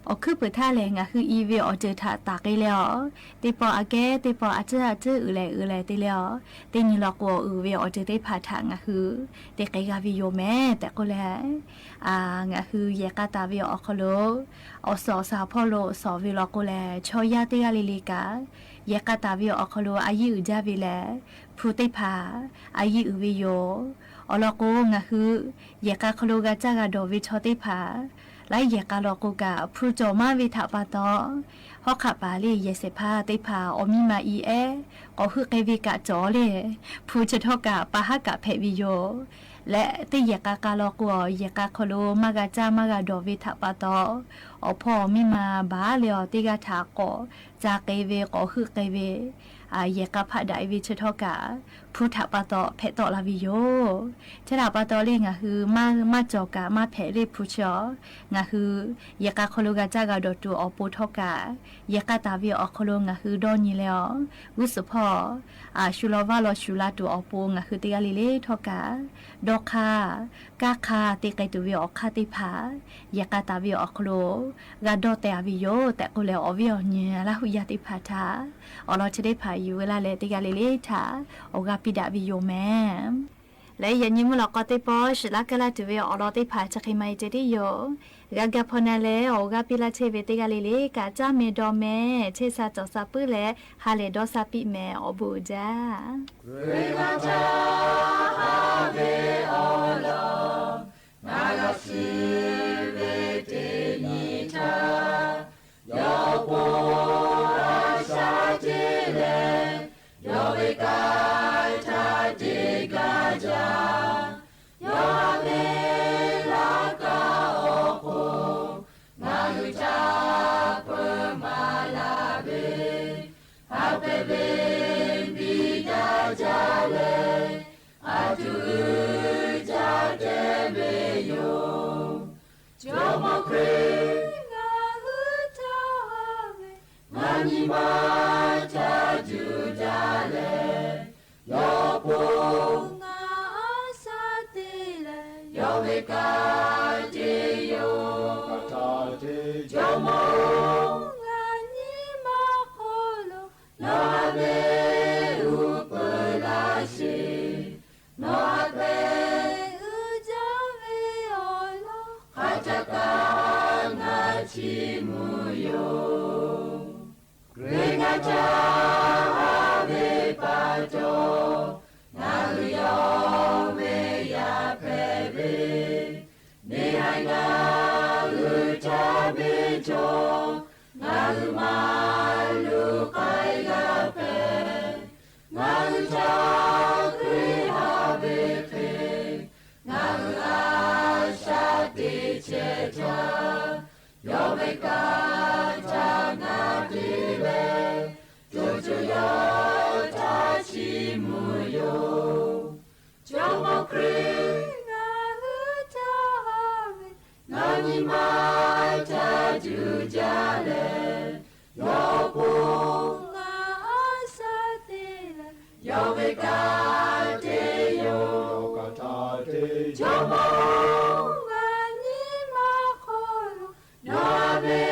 Awˬ hkuiˉ puiˍ htaˇ lehˬ, ngaˬ hui i ve awˬ ceuˬ htaꞈ taˍ k'ai leh awˬ, teˇ pawˆ aꞈ kehˉ teˇ pawˆ a ciˉ a ciˉ uiˍ leh uiˍ leh te leh awˬ, teˇ nyi law k'o, uiˍ ve awˬ ceuˬ teˇ hpaˍ htaꞈ ngaˬ hui te k'ai g'a ve yoˬ meh tehꞈ k'oˆ leh, ngaˬ hui yehˬ k'a taˍ ve awˬ hk'aw lo awˬ suhˍ awˬ suhˍ hpawˇ lo shawˍ ve law k'o lehˬ, chaw yaˇ teˇ g'aˇ le le kaꞈ, yehˬ k'a taˍ ve awˬ hk'aw lo a yiˇ uiˍ jaˇ ve lehˬ, hpu teˇ hpaˍ a yiˇ uiˍ ve yoˬ. Awˬ lawn k'o, ngaˬ hui yehˬ k'a hk'aw lo g'a caˇ g'a dawˬ ve chaw teˇ hpaˍ, laiˉ yehˬ k'a law k'o kaꞈ hpu cawˬ maˇ ve htaꞈ pa taw, hawˉ hk'aˆ paˍ le yehˬ shehˍ hpaˇ teˇ hpaˍ awˬ miˇ ma i ehˉ k'awꞈ heuˆ k'ai ve kaꞈ cawˬ le, hpu chi htawˇ kaꞈ pa haˉ kaꞈ hpehꞈ ve yoˬ. Leh teˇ yehˬ k'a k'a law k'o, yehˬ k'a hk'aw lo maˇ g'a caˇ maˇ g'a dawˬ ve htaꞈ pa taw, awˬ hpawˇ awˬ miˇ ma baˬ leh awˬ teˇ g'aˇ htaꞈ k'awꞈ ca k'ai ve, k'awꞈ heuˆ k'ai ve, yehˬ k'a hpaˆ daꞈ-e ve chi htawˇ kaꞈ, hpu htaꞈ pa taw hpehꞈ tawˆ la ve yoˬ. Chi htaꞈ pa taw le ngaˬ hui maˇ cawˬ kaꞈ maˇ hpehꞈ le hpu chi awˬ, ngaˬ hui yehˬ k'a hk'aw lo g'a caˇ g'a dawˬ tuˬ awˬ pon htawˇ kaꞈ, yehˬ k'a taˍ ve awˬ hk'aw lo ngaˬ hui dawˇ nyi leh awˬ, g'uˇ suhˍ hpawˇ shu law vaˇ law shu la tuˬ awˬ pon ngaˬ hui teˇ g'aˇ le le htawˇ kaꞈ, dawˇ hk'aˇ, kanˇ hk'aˇ te k'ai tuˬ ve awˬ hk'aˇ teˇ hpaˍ yehˬ k'a taˍ ve awˬ hk'aw lo g'a dawˇ teh a ve yoˬ tehꞈ k'oˆ leh, awˬ viˉ awˬ nyi Laˇ hu yaˇ teˇ hpaˍ htaꞈ awˬ lawn chi teˇ hpaˍ yuˬ ve laˇ leh, teˇ g'aˇ le le htaꞈ awˬ g'aˇ piˇ daꞈ ve yoˬ mehˍ. Leh yaꞈ nyi mvuhˇ lawꞈ k'aw teˇ pawˆ shiˍ laˇ kaˇ laˇ tuˬ ve awˬ lawn teˇ hpaˍ chi hk'e maˇ heˆ ceh tiˉ yoˬ. G'a gaˇ hpawˇ na leh awˬ g'aˇ piˇ laˇ chehˇ ve teˇ g'aˇ le le kaꞈ caˇ meh dawˇ meh chehˇ sha cawˬ sha puiˉ leh, ha lehˬ dawˇ sha piˇ meh awˬ bon uiˍ jaˇ. Ngaˬ g'a shiˍ ve teˇ nyi htaˇ, yawˇ po a shaꞈ teꞈ leh, yawˇ ve kanˇ htaꞈ te gaˇ jaˇ. Yawˇ ve laꞈ ka awˬ hk'oˆ ngaˬ hui htaꞈ peuˬ maˍ laˇ ve, ha pehˍ ve biˇ daꞈ jaˇ leh, a tuˬ uiˍ jaˇ te ve yoˬ. Jawˇmawˇ Hkriꞈ ngaˬ hui htaꞈ haꞈ ve, ngaˬ nyi ma htaꞈ juˇ jaˇ leh, yawˇ po ngaˬ a shaꞈ teꞈ leh, yawˇ ve kanˇ te yoˬ. Jawˇmawˇ-oˬ, ngaˬ nyi ma hk'aw lo nawˬ ve uˉ peunˍ laˇ sheˍ. Nawˬ a pehˍ uiˍ jaˇ ve awˬ lawn hk'a htaˇ kaꞈ ngaˬ chiˇ mvuh yoˬ. Hkriꞈ ngaˬ htaꞈ haꞈ ve pa taw, ngaˬ hui yawˇ ve yaˇ hpehꞈ ve, neˇ haiˬ ngaˬ hui htaꞈ ve cawˬ, ngaˬ hui maˇ luˬ k'ai g'a hpehꞈ. Ngaˬ hui htaꞈ Hkriꞈ haꞈ ve hk'e, ngaˬ hui a shaꞈ teꞈ chehˇ htaˇ, yawˇ ve kanˇ htaꞈ ngaˬ te leh, co co yawˇ htaꞈ chiˇ mvuh yoˬ. Jawˇmawˇ Hkriꞈ ngaˬ hui htaꞈ haꞈ ve, ngaˬ nyi ma htaꞈ juˇ jaˇ leh, yawˇ po ngaˬ a shaꞈ teꞈ leh, yawˇ ve kanˇ te yoˬ. Jawˇmawˇ-oˬ, ngaˬ nyi ma hk'aw lo nawˬ ve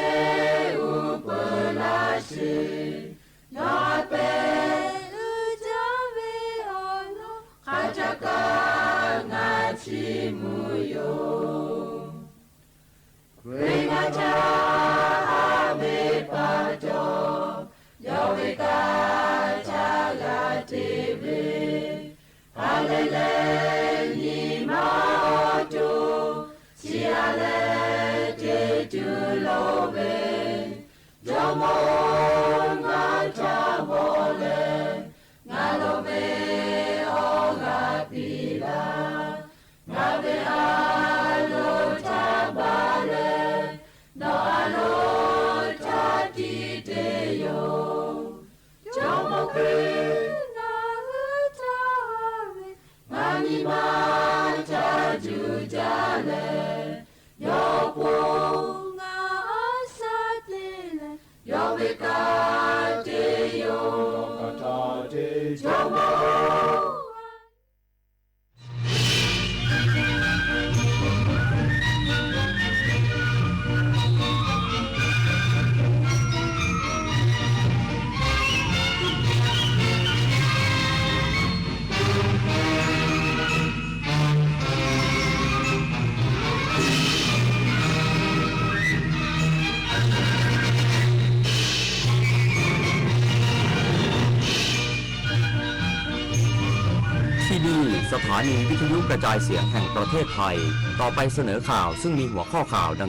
uˉ peunˍ laˇ sheˍ. Nawˬ a pehˍ uiˍ jaˇ ve awˬ lawn hk'a htaˇ kaꞈ ngaˬ chiˇ mvuh yoˬ. Hkriꞈ ngaˬ htaꞈ haꞈ ve pa taw, yawˇ ve kanˇ htaꞈ g'a te ve, ha lehˬ leh nyi ma awˬ to chi a leh te tuˬ loˍ ve, Jawˇmawˇ-oˬ, ngaˬ htaꞈ bawˬ leh, ngaˬ lo ve awˬ g'aˇ piˇ laˇ. Ngaˬ ve a loˍ htaꞈ baˬ leh, nawˬ a loˍ htaꞈ tiˉ te yoˬ. Jawˇmawˇ Hkriꞈ ngaˬ hui htaꞈ haꞈ ve, ngaˬ nyi ma htaꞈ juˇ jaˇ leh, yawˇ po ngaˬ a shaꞈ teꞈ leh, yawˇ ve kanˇ te yoˬ. Jawˇmawˇ-oˬ, T D สถานีวิทยุกระจายเสียงแห่งประเทศไทย ต่อไปเสนอข่าวซึ่งมีหัวข้อข่าวดังนี้